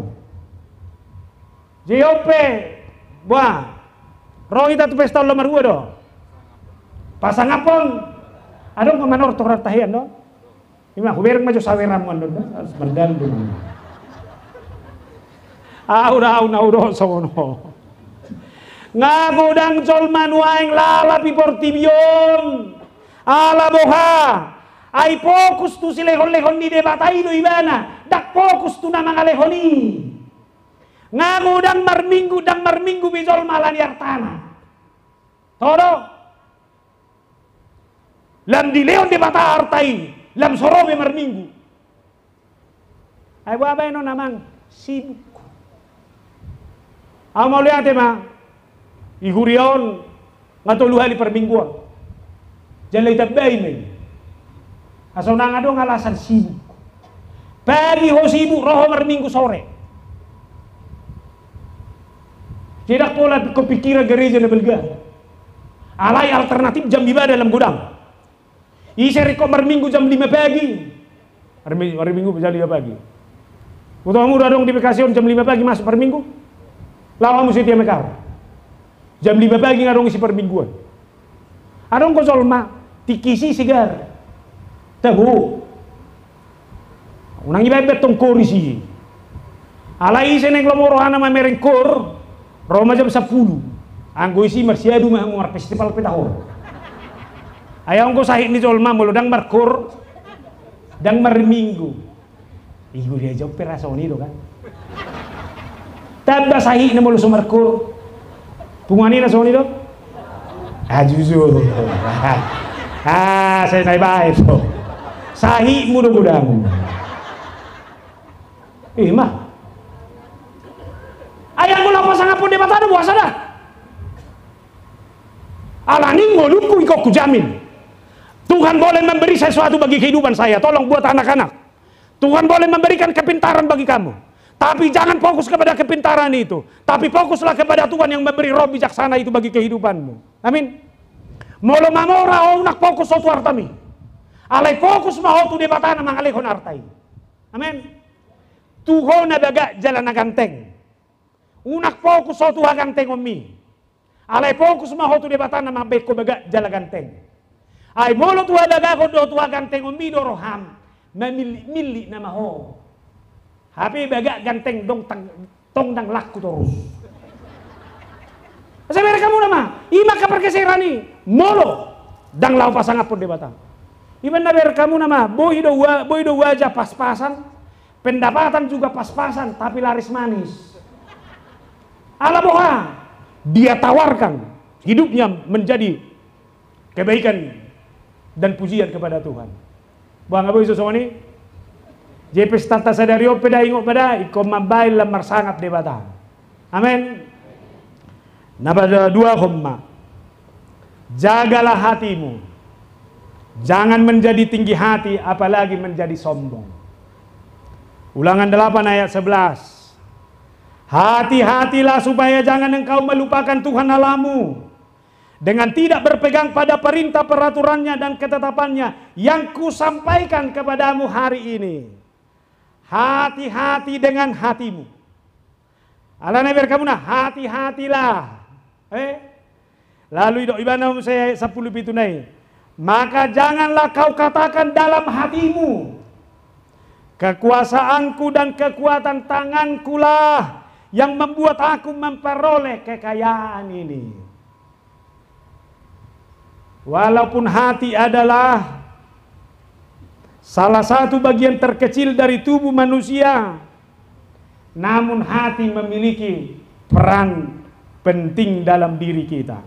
Jope, boa. Ro hita tu pesta on laho marhua do. Pasangaphon. Adong ma manortor arta hian do. Ima hubereng ma jo saweran mandon do. Harus mandandung. Au da au na udo songon ho. Nga godang jolma nuaeng lalap i portibi on. Ala boha. Ai fokus tu silehon-lehon ni Debata i do ibana. Ndang fokus tu na mangalehon i. Nga godang marminggu, ndang marminggu be jolma ala ni artana. Todo. Lam dilehon Debata arta i, lam so ro be marminggu. Ai boa baenon amang, sibuk. Au mauliate ma, i huria on, nga tolu hali parmingguan. Jala itambai ma i. Asa unang adong alasan sibuk. Pagi ho sibuk, ro ho marminggu sore. Jadi ndang pola ho pikiran gareja na balga. Alai alternatif jam ibadah lam godang. Ise ringkot marminggu jam lima pagi. Marmi-, marminggu jam lima pagi. Utomu do adong di Bekasi on jam lima pagi masuk parminggu. Laho hamu Setia Mekar. Jam lima pagi nga adong isi parmingguan. Adong do jolma, tingki i sigar. Tabo. Unang ibaen be tong kor isi. Alai ise naeng lomo rohana mamereng kor, ro ma jam sampulu. Anggo isi marsiadu ma hamu marfestival pe taho. Ai anggo sahit ni jolma molo ndang markor, ndang marminggu. I huria i jop pe ra songon i do kan. Tamba sahitna molo so markor. Punguan i na songon i do. Ah, jujur. Ah, sai na ibaen do. Sahitmu do godang. Ima. Ai anggo laho pasangaphon Debata do boasa da. Alani ngolungku ingkon hujamin. Tuhan boleh memberi sesuatu bagi kehidupan saya. Tolong buat anak-anak. Tuhan boleh memberikan kepintaran bagi kamu. Tapi jangan fokus kepada kepintaran itu. Tapi fokuslah kepada Tuhan yang memberi roh bijaksana itu bagi kehidupanmu. Amin. Molo mamora ho unang fokus ho tu artam i. Alai fokus ma ho tu Debata na mangalehon arta i. Amin. Tu ho na bagak jala na ganteng. Unang fokus ho tu hagantengonmi. Alai fokus ma ho tu Debata na mambahen ho bagak jala ganteng. Ai molo tu habagakhon dohot tu hagantengonmi do roham, mamillit-millit nama ho. Hape bagak ganteng dong tang-, tong ndang laku torus. Asa bereng hamu nama, ima angka pergeseran i, molo ndang laho pasangaphon Debata. Ima na bereng hamu nama, boi do wa-, boi do wajah pas-pasan, pendapatan juga pas-pasan, tapi laris manis. Ala boha, dia tawarkan hidupnya menjadi kebaikan dan pujian kepada Tuhan. Boha, nga boi so songon i? Jadi pestanta sadari on pe da, ingot ma da, ingkon mambahen lam marsangap Debata. Amen. Na paduahon ma. Jagalah hatimu. Jangan menjadi tinggi hati, apalagi menjadi sombong. Ulangan delapan ayat sebelas. Hati-hatilah supaya jangan engkau melupakan Tuhan Allahmu dengan tidak berpegang pada perintah peraturannya dan ketetapannya yang kusampaikan kepadamu hari ini. Hati-hati dengan hatimu. Alana bereng hamu na, hati-hatilah. Eh? Lalu idok ibana muse ayat sampulu pitu nai. Maka janganlah kau katakan dalam hatimu, "Kekuasaanku dan kekuatan tangankulah yang membuat aku memperoleh kekayaan ini." Walaupun hati adalah salah satu bagian terkecil dari tubuh manusia, namun hati memiliki peran penting dalam diri kita.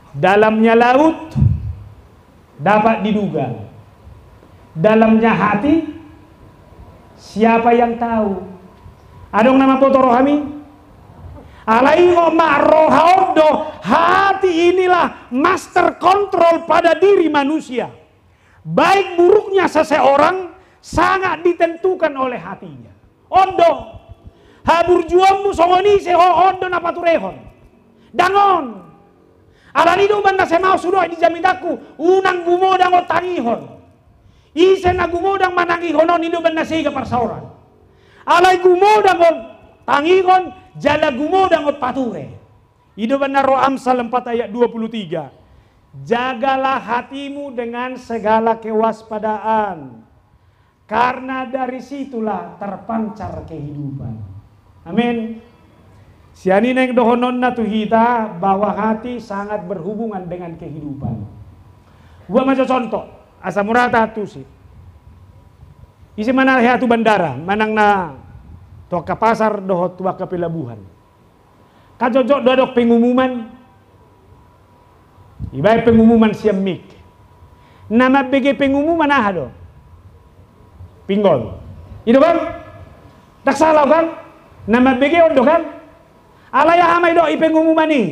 Dalamnya laut dapat diduga, dalamnya hati siapa yang tahu? Adong na mamboto rohami? Alai ingot ma, roha on do, hati inilah master control pada diri manusia. Baik buruknya seseorang sangat ditentukan oleh hatinya. On do. Haburjuonmu songon ise ho, on do na paturehon. Dang on. Alani do umbahen na sai maos hudok di jamitangku, unang gumodang on tangihon. Ise na gumodang manangihon on, i do umbahen na sega parsaoran. Alai gumodang on tangihon, jala gumodang on pature. I do umbahen na ro Amsal empat ayat dua puluh tiga. Jagalah hatimu dengan segala kewaspadaan, karena dari situlah terpancar kehidupan. Amin. Sian i naeng dohononna tu hita bahwa hati sangat berhubungan dengan kehidupan. Buat ma jo contoh, asa murata tusi. Ise ma na hea tu bandara, manang na tu angka pasar dohot tu angka pelabuhan. Kan jotjot do adong pengumuman. Ibaen pengumuman sian mik. Na mambege pengumuman aha do? Pinggol. I do kan? Dang sala kan? Na mambege on do kan? Alai aha ma i do i pengumuman i?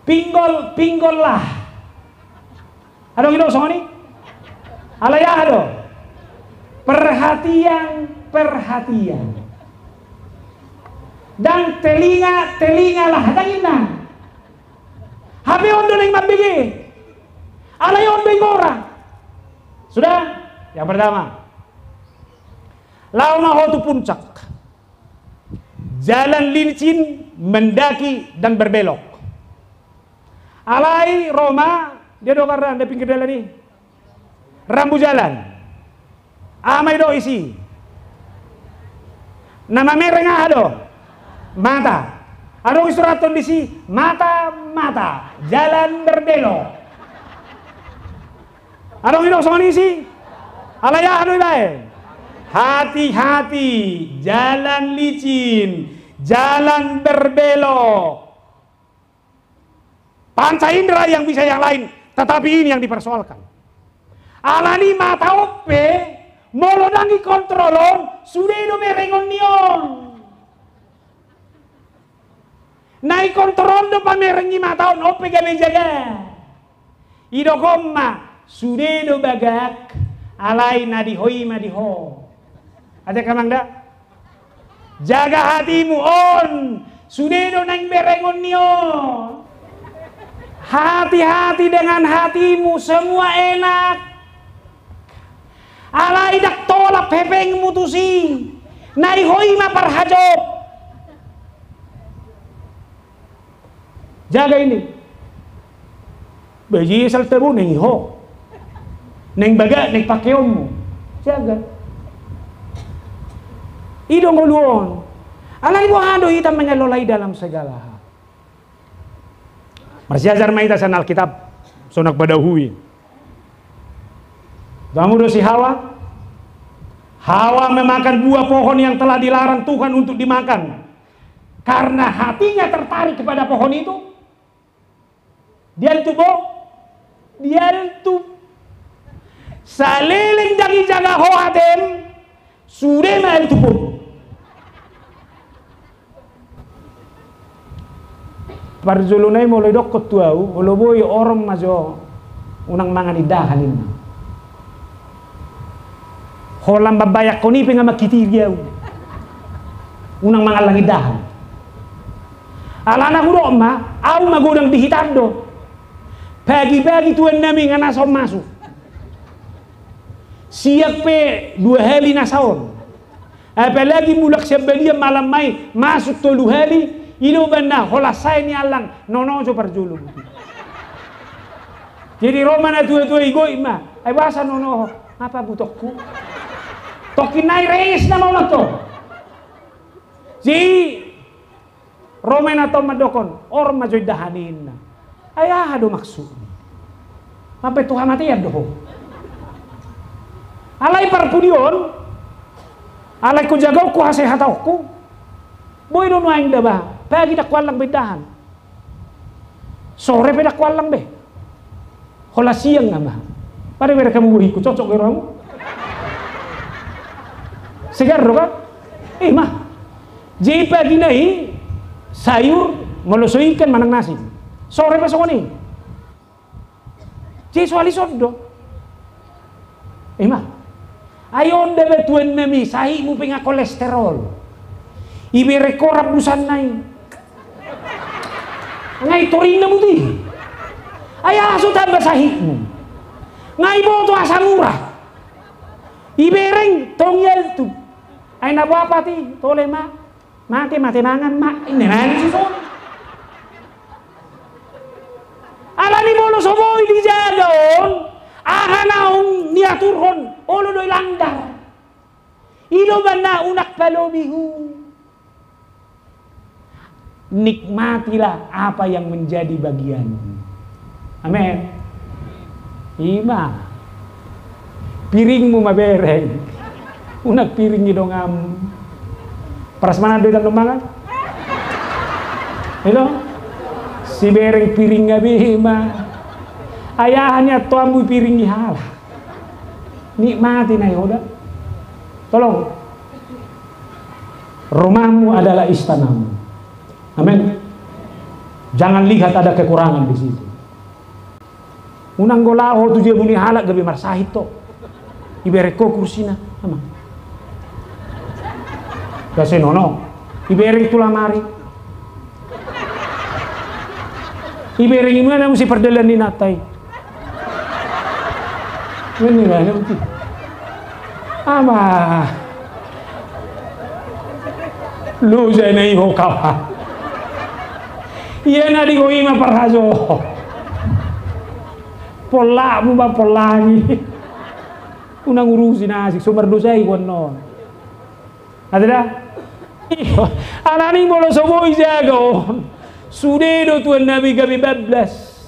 Pinggol, pinggol lah. Adong i do songon i? Alai aha do? Perhatian, perhatian. Dang telinga, telinga lah, dang inna. Hape on do naeng mambege. Alai on do ingora. Sudah? Yang pertama. Laho ma ho tu puncak. Jalan licin, mendaki dan berbelok. Alai ro ma, dia do karna di pinggir jalan i. Rambu jalan. Aha ma i do isi? Na mamereng aha do? Mata. Adong isurathon disi, mata, mata, jalan berbelok. Adong i do songon isi? Alai aha do ibaen? Hati-hati, jalan licin, jalan berbelok. Panca indera yang bisa yang lain, tetapi ini yang dipersoalkan. Alani mata on pe, molo dang dikontrol on, sude do merengonni on. Na dikontrol do pamereng ni mata on, on pe gabe jaga. Idok on ma, sude do bagak, alai na di ho i ma di ho. Ate kamang da? Jaga hatimu on, sude do naeng berengonni on. Hati-hati dengan hatimu, semua enak. Alai dang tolap hepengmu tusi, na di ho i ma parhajop. Jaga ini. Bajisal tabu naeng ho. Naeng bagak, naeng pakeonmu. Jaga. I do ngolu on. Alai boha do hita mengelola i dalam segala hal. Marsiajar ma hita sian Alkitab. Sonang padahu i. Tamu do si Hawa. Hawa memakan buah pohon yang telah dilarang Tuhan untuk dimakan. Karena hatinya tertarik kepada pohon itu, dia tubu, dia tubu. Saleleng dang dijaga ho atem, sude ma tubu. Parjolo nai molo didokkon tu au, molo boi orom ma jo, unang mangan indahan inna. Holan mambayangkon i pe nga mangkitiri au. Unang mangallang indahan. Alana hudok ma, au magodang di hita do. Pagi-pagi tuan nami nga na saon masuk. Siang pe dua hali na saon. Apalagi mulak sian balian malam ma i masuk tolu hali, I do umbahen na holan sae ni allang, nono jo parjolo buti. Jadi ro ma na tua-tua, igoit ma. Ai boasa nono ho? Apa butokku? Tongkin nai reis nama ulang to. Jadi ro ma inanta on mandokhon, orom ma jo indahan i, ninna. Ai aha do maksudmu? Mambahen tu hamatean do ho? Alai parpudi on, alai ingkon jagaonku hasehataonku. Boi do nuaeng daba, pagi ndang huallang be indahan. Sore pe ndang huallang be. Holan siang nama. Pada bereng hamu bohingku, cocok do rohamu? Segar do kan? Ima. Jadi pagi na i sayur, molo so ikan manang nasi. Sore pe songon i. Jadi soal i songon do. Ima. Ai on daba tuan nami, sahitmu pe nga kolesterol. Ibereng ho rambusanna i. Nga i torinna buti. Ai aha so tamba sahitmu? Nga iboto asam urat. Ibereng tong i altu. Ai na boapa ti, tole ma. Mate, mate mangan ma. Ninna nai sison. Alani molo so boi dijaga on, aha naung niaturhon, olo do i langgar. I do umbahen na unang palobi hu. Nikmatilah apa yang menjadi bagianmu. Amen. Ima. Piringmu ma bereng. Unang piring ni donganmu. Prasmanan do i tandok mangan. Elo. Sibereng piring nga be ima. Ai aha nian toammu i piring ni halak? Nikmati nai ho da. Tolong. Rumahmu adalah istanamu. Amin. Jangan lihat ada kekurangan di situ. Unang go laho tu jabu ni halak gabe marsahit ho. Ibereng ho kursina, ama. Gase nono. Ibereng tu lamari. Ibereng i ma na muse pardalan ni nata i. Meni ma na muse. Ama. Loja na i ho kawan. Ia na di ho i ma parhajo. Pollakmu ma pollangi. Unang urusi na asing, so mardosa i ho annon. Ate da? Alani molo so boi jaga on, sude do tuan nami gabe bablas.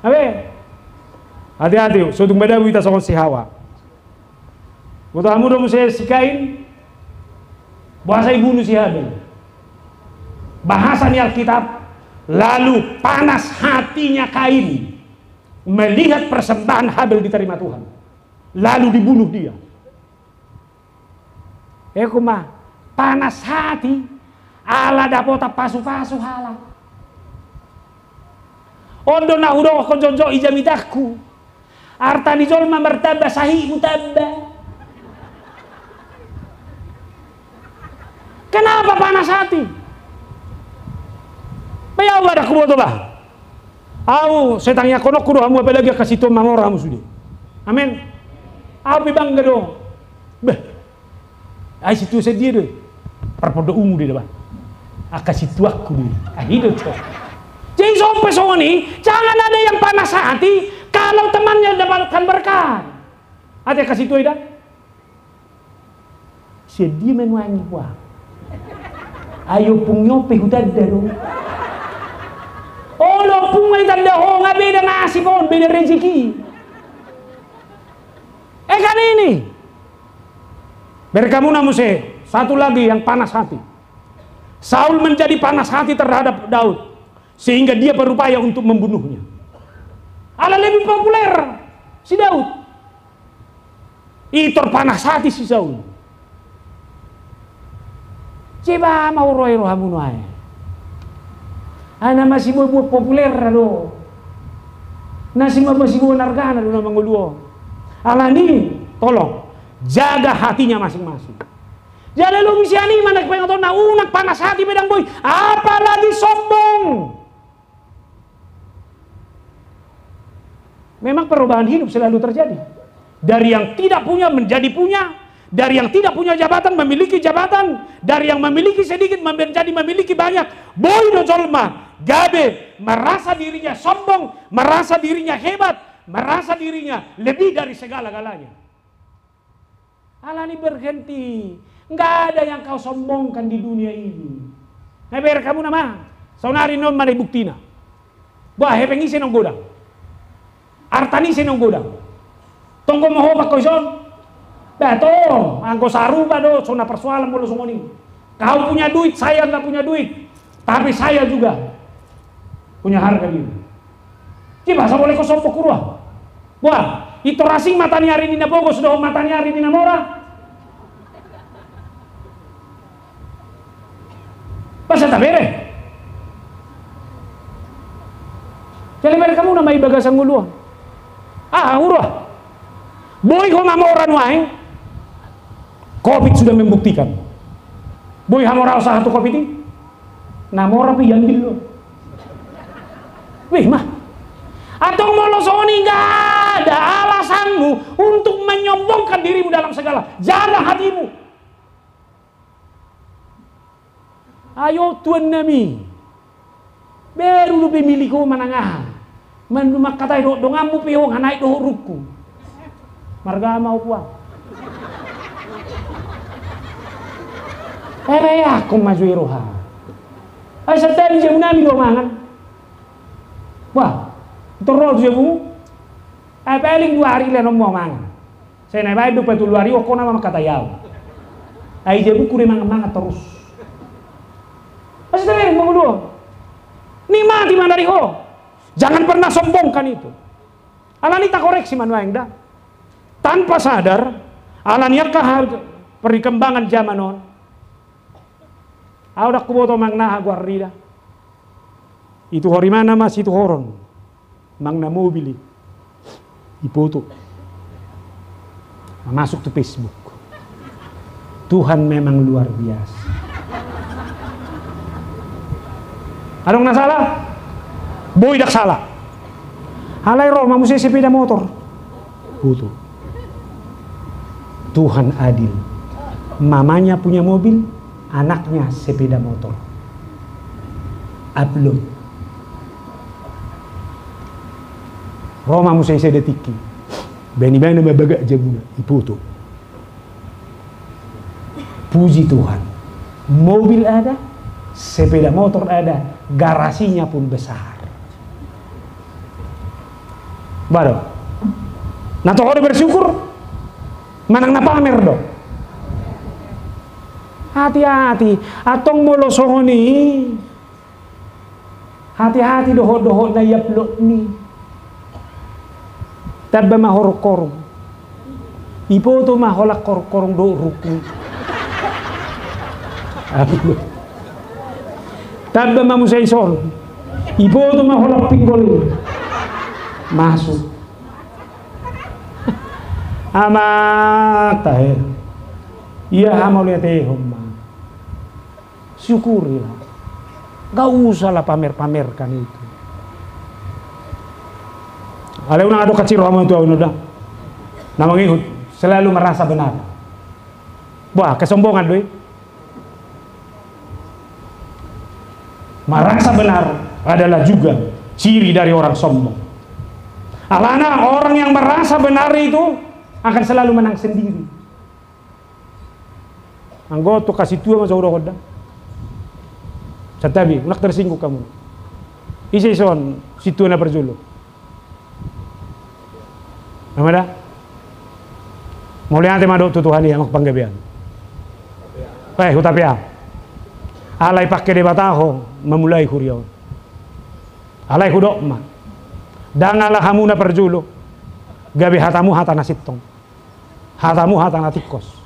Abe. Ate-ate, so tung madabu hita songon si Hawa. Boto hamu do muse si Kain? Boasa ibunu si Habel? Bahasa ni Alkitab, lalu panas hatinya Kain melihat persembahan Habel diterima Tuhan. Lalu dibunuh dia. Eko ma, panas hati, ala dapotan pasu-pasu halak. On do na hudokhon jongjong i jamitanku. Arta ni jolma martamba, sahitmu tamba. Kenapa panas hati? Ba ia au ba ndang huboto ba. Au, setangianghononku do hamu, apalagi angka sintua, mangora hamu sude. Amen. Au pe bangga do. Bah. Ai sintua sian dia do i? Parpondok Ungu do i da ba. Angka sintuangku do i. Ai i do to. Jadi so pe songon i, jangan ada yang panas hati kalau temannya mendapatkan berkat. Ate angka sintua i da? Sian dia ma nuaeng i, bah. Ai ompung ni on pe hutanda do. Olo ompung ma itanda ho, nga beda nasib on, beda rezeki. Eh, kan ini. Bereng hamu na muse, satu lagi yang panas hati. Saul menjadi panas hati terhadap Daud, sehingga dia berupaya untuk membunuhnya. Ala lebih populer si Daud. I tor panas hati si Saul. Jeba ma huroha i rohamu nuaeng. Ai na masiboan populerna do. Na si ma masiboan argana do na mangolu on. Alani, tolong, jaga hatinya masing-masing. Jala lobi sian i ma na pangidoanna, unang panas hati pe ndang boi, apalagi sombong. Memang perubahan hidup selalu terjadi. Dari yang tidak punya menjadi punya, Dari yang tidak punya jabatan memiliki jabatan, dari yang memiliki sedikit menjadi memiliki banyak. Boi do jolma gabe merasa dirinya sombong, merasa dirinya hebat, merasa dirinya lebih dari segala-galanya. Alani berhenti. Nggak ada yang kau sombongkan di dunia ini. Na bereng hamu nama. Saonari non mana buktina. Bah, hepeng ise naung godang. Arta ni ise naung godang. Tonggo ma ho pangko ison. Bah, tong, anggo sarupa do, so na persoalan molo songon i. Kau punya duit, saya nggak punya duit. Tapi saya juga punya harga diri. Jadi masa boleh kau sombong kurua. Wah, itu rasing mata ni ari ni na pogos dohot mata ni ari ni na mora. Masa tabere. Jadi bereng hamu nama i bagasan ngolu on. Ah, urua. Boi ho mamora nuaeng. Covid sudah membuktikan. Boi hamoraon sahat tu covid i. Na mora pe iambil do. Wih, mah. Antong molo songon i nggak ada alasanmu untuk menyombongkan dirimu dalam segala. Jaga hatimu. Ayo tuan nami. Beru dope milik ho manang aha. Mandu mangkatai dohot donganmu pe ho, nga naik dohot rungku. Marga ma ho puang. Ere aku maju i roha. Ai santabi jabu nami do mangan. Wah, torol jabu. Ai paling dua hari lehonon ma ho mangan. Sai na baen do patolu ari, ongkon nama mangkatai au. Ai jabu ku do mangan-mangan torus. Pasti tabereng mangolu. Nikmati ma na di ho. Jangan pernah sombongkan itu. Alani takoreksi ma nuaeng da. Tanpa sadar, alani angka hal perkembangan zaman on. Au dang huboto manang aha goarna da. Itu hori mana masih itu horon. Manang na mobil i. Ipoto. Masuk tu Facebook. Tuhan memang luar biasa. Adong na sala? Boi dang sala. Alai ro ma muse sepeda motor. Ipoto. Tuhan adil. Mamanya punya mobil, anaknya sepeda motor. Upload. Ro ma muse sada tingki. Baen ibana ma bagak jabuna, ipoto. Puji Tuhan. Mobil ada, sepeda motor ada, garasinya pun besar. Baru. Na toho do bersyukur, manang na pamer do. Hati-hati, antong molo songon i. Hati-hati dohot-dohot na i-upload ni. Tamba ma horong-horong. Ipoto ma holan horong-horong dohot rungku. Upload. Tamba ma muse ison. Ipoto ma holan pinggol i. Masuk. Amang tahe. Ia hamauliatehon ma. Syukurilah. Gak usahlah pamer-pamerkan itu. Alai unang adong kaciro hamu tu au ino da. Na mangihut selalu merasa benar. Wah, kesombongan do i. Merasa benar adalah juga ciri dari orang sombong. Alana orang yang merasa benar itu akan selalu menang sendiri. Anggo tu hasintua ma so hudokhon da. Santabi, unang tersinggung hamu. Ise ison sintua na parjolo? Nama da? Mauliate ma dohot tu Tuhan i, anggo panggabean. Eh, hutape au. Alai pangke Debata ho mamulai huria on. Alai hudok ma. Ndang ala hamu na parjolo. Gabe hatamu hata na sintong. Hatamu hata na tingkos.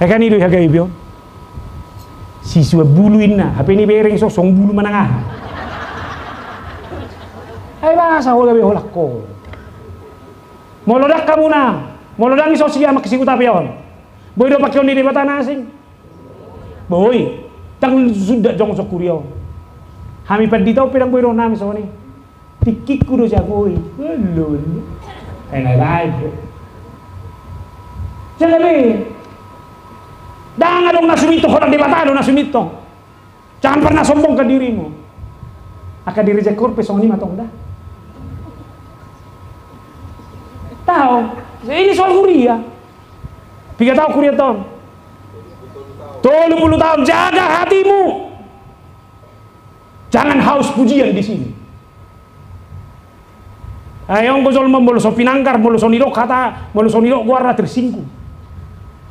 Eka ni do i hagabe on. Sisuan bulu inna, hape ni bereng so songon bulu manang aha. Ai masa ho gabe holan ho. Molo ndang hamu na, molo ndang ison siamak si hutape on. Boi do pangkeon ni Debata na asing. Boi. Ndang suda jongjong huria on. Hami pandita on pe ndang boi dohonon nami songon i. Tingkingku do jago i. Olo, olo. Eh, na baik. Jadi, ndang adong na sumintong, holan Debata do na sumintong. Jangan pernah sombongkan dirimu. Angka di reject pe songon i ma tong da. Tahu, ini soal huria. Piga taon huria tong? Tolu puluh tahun, jaga hatimu. Jangan haus pujian di sini. Ai anggo jolma molo so pinanggar, molo so nidok hata, molo so nidok goarna tersinggung.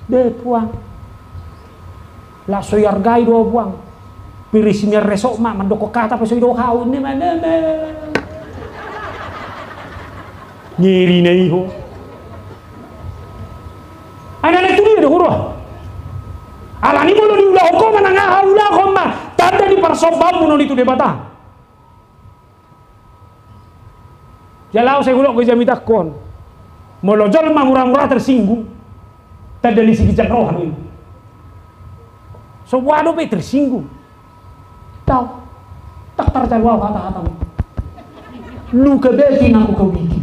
Be puang. Laos so iargai do au puang. Piri simian resok ma, mandok hata pe so idok au, ini ma nama. Ngeri na i ho. Ai na tu dia do huroha. Alani molo diulahon ho manang aha, ulahon ma tanda ni parsombaonmu on i tu Debata. Jala au sai hudok do jamitangku on. Molo jolma mura-mura tersinggung, tanda ni siginjang roha do i. So boha dope tersinggung. Tau. Tak tarjalo au hata-hatamu. Luka batin aku kau bikin.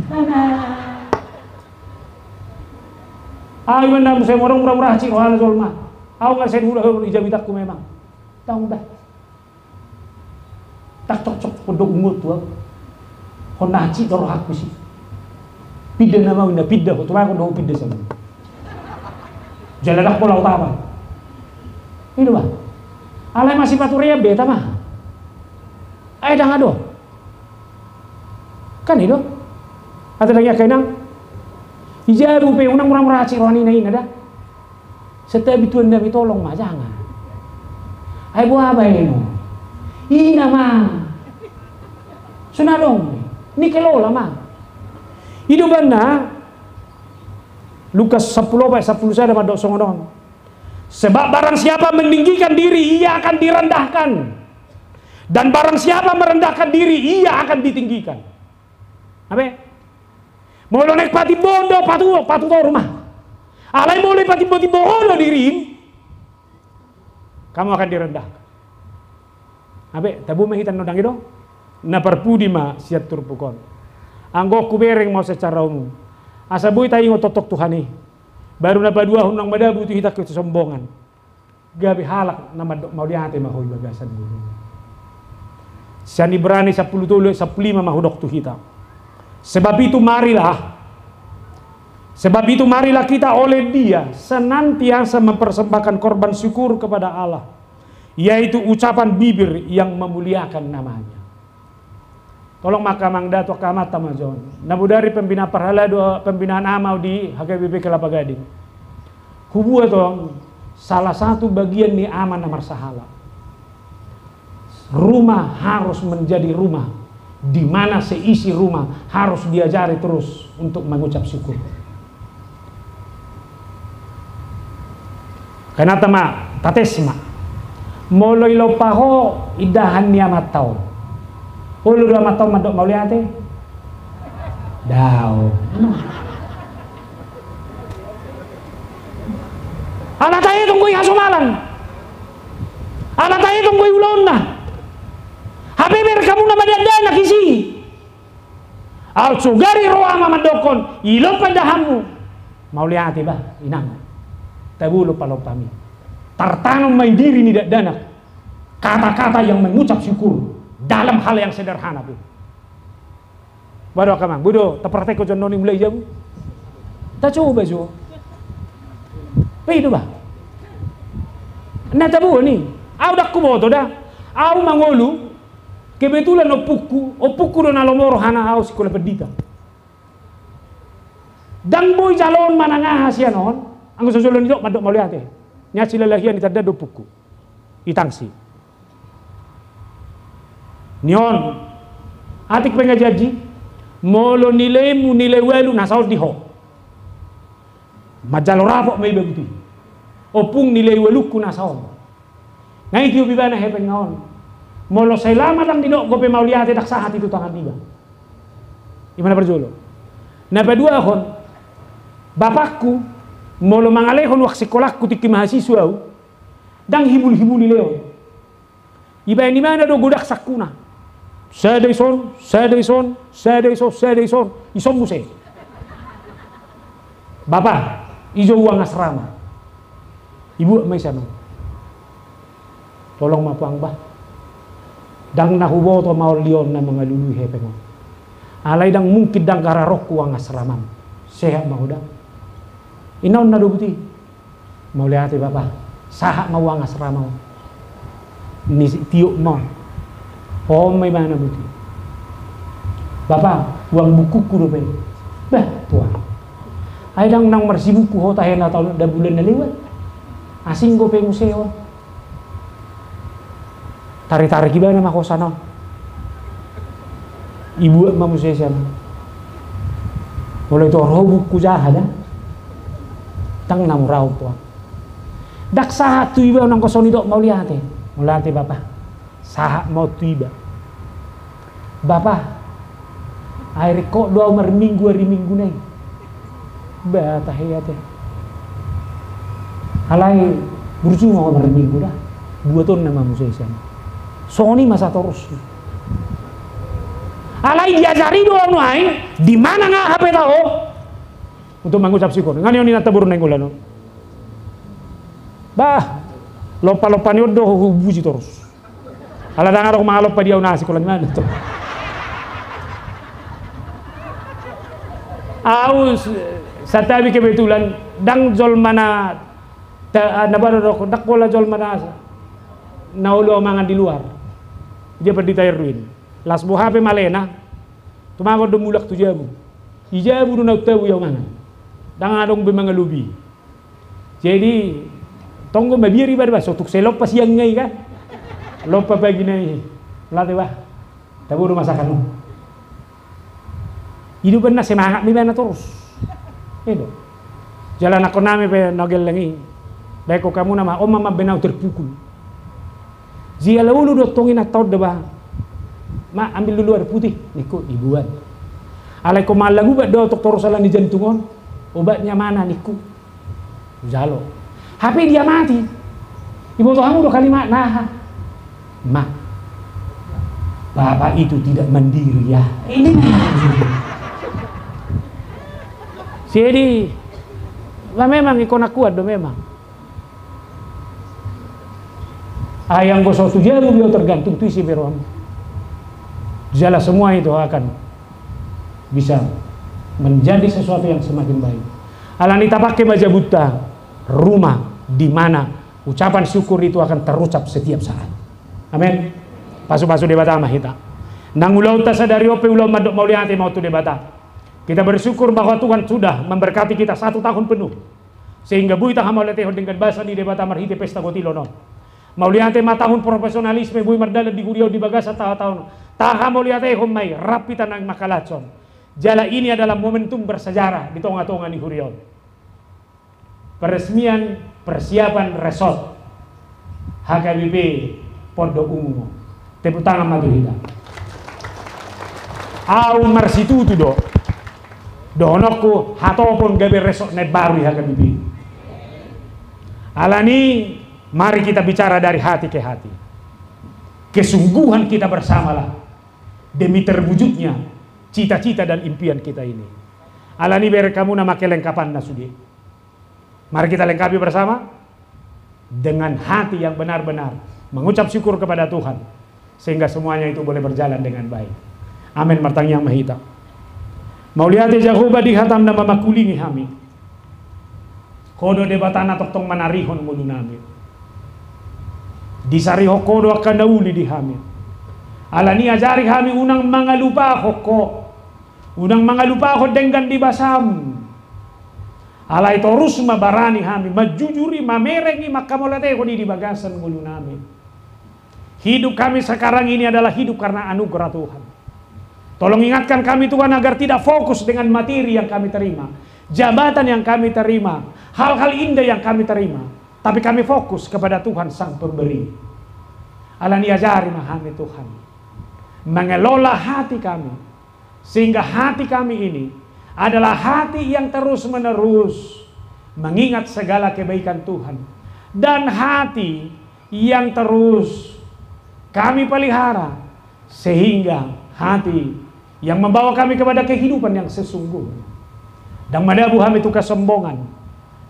Au i ma na muse modom mura-mura hansit rohana jolma. Au nga sai hudok do jamitangku memang. Tau da. Tak cocok, pondo ungut tu au. Hona hansit do rohangku si. Pinda nama, pinda ho, tu ma ho do pinda sian. Jala ndang pola au taba. I do ba. Alai masipaturean be tama. Ai ndang adong. Kan i do. Ate ndang i angka inang. Ija dope unang mura-mura hansit roha ni ina-ina da. Setabi Tuhan nami tolong ma jangan. Ai boha baen on? Ina ma. So na adong. Ni kelola ma. I do umbahen na Lukas sampulu opat sampulu sada mandok songon on. Sebab barang siapa meninggikan diri, ia akan direndahkan. Dan barang siapa merendahkan diri, ia akan ditinggikan. Ape? Molo naeng patimbohon do, patu, patutoru ma. Alai molo dipatimbo-timbo ho do dirim, kamu akan direndahkan. Ape, tabo ma hita na ondang i do? Na parpudi ma sian turpuk on. Anggo hubereng ma au secara umum. Asa boi taingot tongtong Tuhan i. Baru na paduahon, unang madabu tu hita kesombongan. Gabe halak na mandok mauliate ma ho di bagasan ngolu. Sian Ibrani sampulu tolu ayat sampulu lima ma hudok tu hita. Sebab itu marilah, sebab itu marilah kita oleh Dia senantiasa mempersembahkan korban syukur kepada Allah, yaitu ucapan bibir yang memuliakan nama-Nya. Tolong ma angka amang da tu angka amanta ma jo on. Na bodari pembinaan parhalado, pembinaan ama au di H K B P Kelapa Gading. Hubuat on salah satu bagian ni ama na marsahala. Rumah harus menjadi rumah di mana seisi rumah harus diajari terus untuk mengucap syukur. Karena tama, tates ma. Molo ilompa ho indahan ni amanta on, olo do amanta on mandok mauliate? Daong. Ala tahe tong do i hasomalan. Ala tahe tong do i ulaonna. Hape bereng hamu na mandokdok disi. Au sogari ro ama mandokkon, ilompa indahanmu. Mauliate bah, inang. Tabo lompa-lompami. Tartanom ma i diri ni dakdanak kata-kata yang mengucap syukur dalam hal yang sederhana pun. Boha do angka amang, boi do tapraktekhon jo annon i mulai jabu. Tacoba jo. Pe i do bah. Na tabo ni. Au ndang huboto da. Au mangolu. Kebetulan ompungku, ompungku do na lomo rohana au sikola pendita. Ndang boi jaloon manang aha sian on, anggo so jolo nidok mandok mauliate. Nian silalahian i tanda do ompungku. I tangsi. Ni on, atik pengajianji, molo nilaimu nilai ualu na saon di ho. Manjalo rapot ma iba guti. Ompung, nilai ualungku na saon. Nga i tiop ibana hepeng on. Molo sai lama ndang didok dope mauliate ndang sahat i tu tangan niba. Ima na parjolo. Na paduahon, bapakku, molo mangalehon uang sikolangku tingki mahasiswa au, ndang hibul-hibul ileon. Ibaen ibana do godang sangkuna. Sada ison, sada ison, sada ison, sada ison, ison muse. Bapa, ijo uang asrama? Ibuat ma i sian on. Tolong ma puang bah. Ndang na huboto maol i on na mangalului hepeng on. Alai ndang mungkin ndang hararohon uang asrama. Sehat ma ho da. Inna on na dobut i. Mauliate bapa. Sahat ma uang asrama on. Ni tiop ma on. Ho ma ibana buti. Bapa, uang bukuku dope. Bah, puang. Ai ndang naung marsibuku ho tahe na taon da bulan na lewat. Asing dope muse on. Tarik-tarik ibana ma ho sian on. Ibuat ma muse sian on. Molo i tu ro buku jaha da. Ndang na mura on puang. Ndang sahat tu iba, nang kosong i dok mauliate. Mauliate bapa. Sahat ma on tu iba. Bapa, ai ringkot do au marminggu ari Minggu na i. Bah, tahe ate. Alai burju ma ho marminggu da. Buatonna ma muse sian on. Songon i ma satorus. Alai diajari do au nuaeng, di mana nga hapeta ho untuk mangucap syukur. Nga nion inanta boru Nainggolan on. Bah, lompa-lompa ni on do hupuji torus. Ala ndang adong mangalompa di au na sikola ni mana tu. Au s-, santabi kebetulan ndang jolma na ta-, na baru dok, ndang pola jolma na, na olo mangan di luar. Dia Pandita Erwin. Las boha pe malena. Tumagon do mulak tu jabu. I jabu do na untabu i au mangan. Ndang adong be mangalobi. Jadi tonggo mabiar iba da bah, so tung sai lompa siang nga i kan. Lompa pagi na i. Mauliate bah. Tabo do masakan on. I do umbahen na semangat ma ibana torus. I do. Jala nangkon nami pe na gelleng i. Baen hamu nama, on ma mambaen au terpukul. Jala olo do tong inanta on da bah. Ma, ambil dulu air putih, ningku, ibuat. Alai ingkon mangallang ubat do au tong torus ala ni jantung on. Obatnya mana, ningku. Jalo. Hape dia mati. Iboto hamu do kalimatna aha? Ma, bapak itu tidak mandiri ya. Ini. Jadi, ma memang ingkon na kuat do memang. Ai anggo so tu jabu be au tergantung, tu ise be rohamu. Jala semua itu akan bisa menjadi sesuatu yang semakin baik. Alani tapake ma jabunta rumah di mana ucapan syukur itu akan terucap setiap saat. Amin. Pasu-pasu Debata ma hita. Nang ulaonta sadari on pe ulaon mandok mauliate ma on tu Debata. Kita bersyukur bahwa Tuhan sudah memberkati kita satu tahun penuh. Sehingga boi tahamauliatehon denggan basa di Debata marhite pesta gotilon on. Mauliate ma tahun profesionalisme boi mardalan di huria on di bagasan taon-taon on. Tahamauliatehon ma i, rap hita naeng mangkalashon. Jala ini adalah momentum bersejarah di tonga-tonga ni huria on. Peresmian persiapan resort H K B P Pondok Umum. Tepuk tangan ma tu hita. Au marsitutu do dohononku hatop on gabe resort na imbaru i H K B P. Alani, mari kita bicara dari hati ke hati. Kesungguhan kita bersamalah demi terwujudnya cita-cita dan impian kita ini. Alani bereng hamu nama kelengkapanna sude. Mari kita lengkapi bersama dengan hati yang benar-benar mengucap syukur kepada Tuhan, sehingga semuanya itu boleh berjalan dengan baik. Amin. Martangiang ma hita. Mauliate Jahowa di hatam na mamangkulingi hami. Ho do Debata na tongtong manarihon ngolunami. Disarihon ho do angka na uli di hami. Alani ajari hami unang mangalupahon ho. Unang mangalupahon denggan di basam. Alai torus ma barani hami manjujuri, mamerengi, manghamauliatehon i di bagasan ngolunami. Hidup kami sekarang ini adalah hidup karena anugerah Tuhan. Tolong ingatkan kami Tuhan agar tidak fokus dengan materi yang kami terima, jabatan yang kami terima, hal-hal indah yang kami terima, tapi kami fokus kepada Tuhan Sang Pemberi. Alani ajari ma hami Tuhan mengelola hati kami, sehingga hati kami ini adalah hati yang terus-menerus mengingat segala kebaikan Tuhan, dan hati yang terus kami pelihara, sehingga hati yang membawa kami kepada kehidupan yang sesungguhnya. Ndang madabu hami tu kesombongan,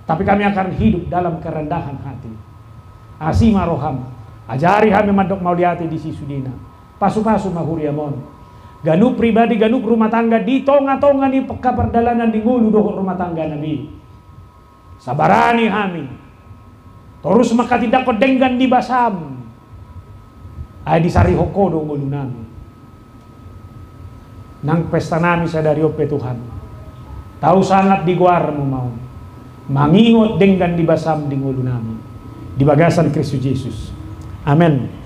tapi kami akan hidup dalam kerendahan hati. Asi ma roham, ajari hami mandok mauliate di sisudena. Pasu-pasu ma huriam on. Ganup pribadi, ganup rumah tangga di tonga-tonga ni peka pardalanan di ngolu dohot rumah tangga nami. Sabarani hami. Torus mangkatindangkon denggan di basam. Ai disarihon Ho do ngolu nami. Nang pesta nami sadari on pe Tuhan. Tau sangap di goarmu ma on. Mangingot denggan di basam di ngolu nami. Di bagasan Kristus Jesus. Amen.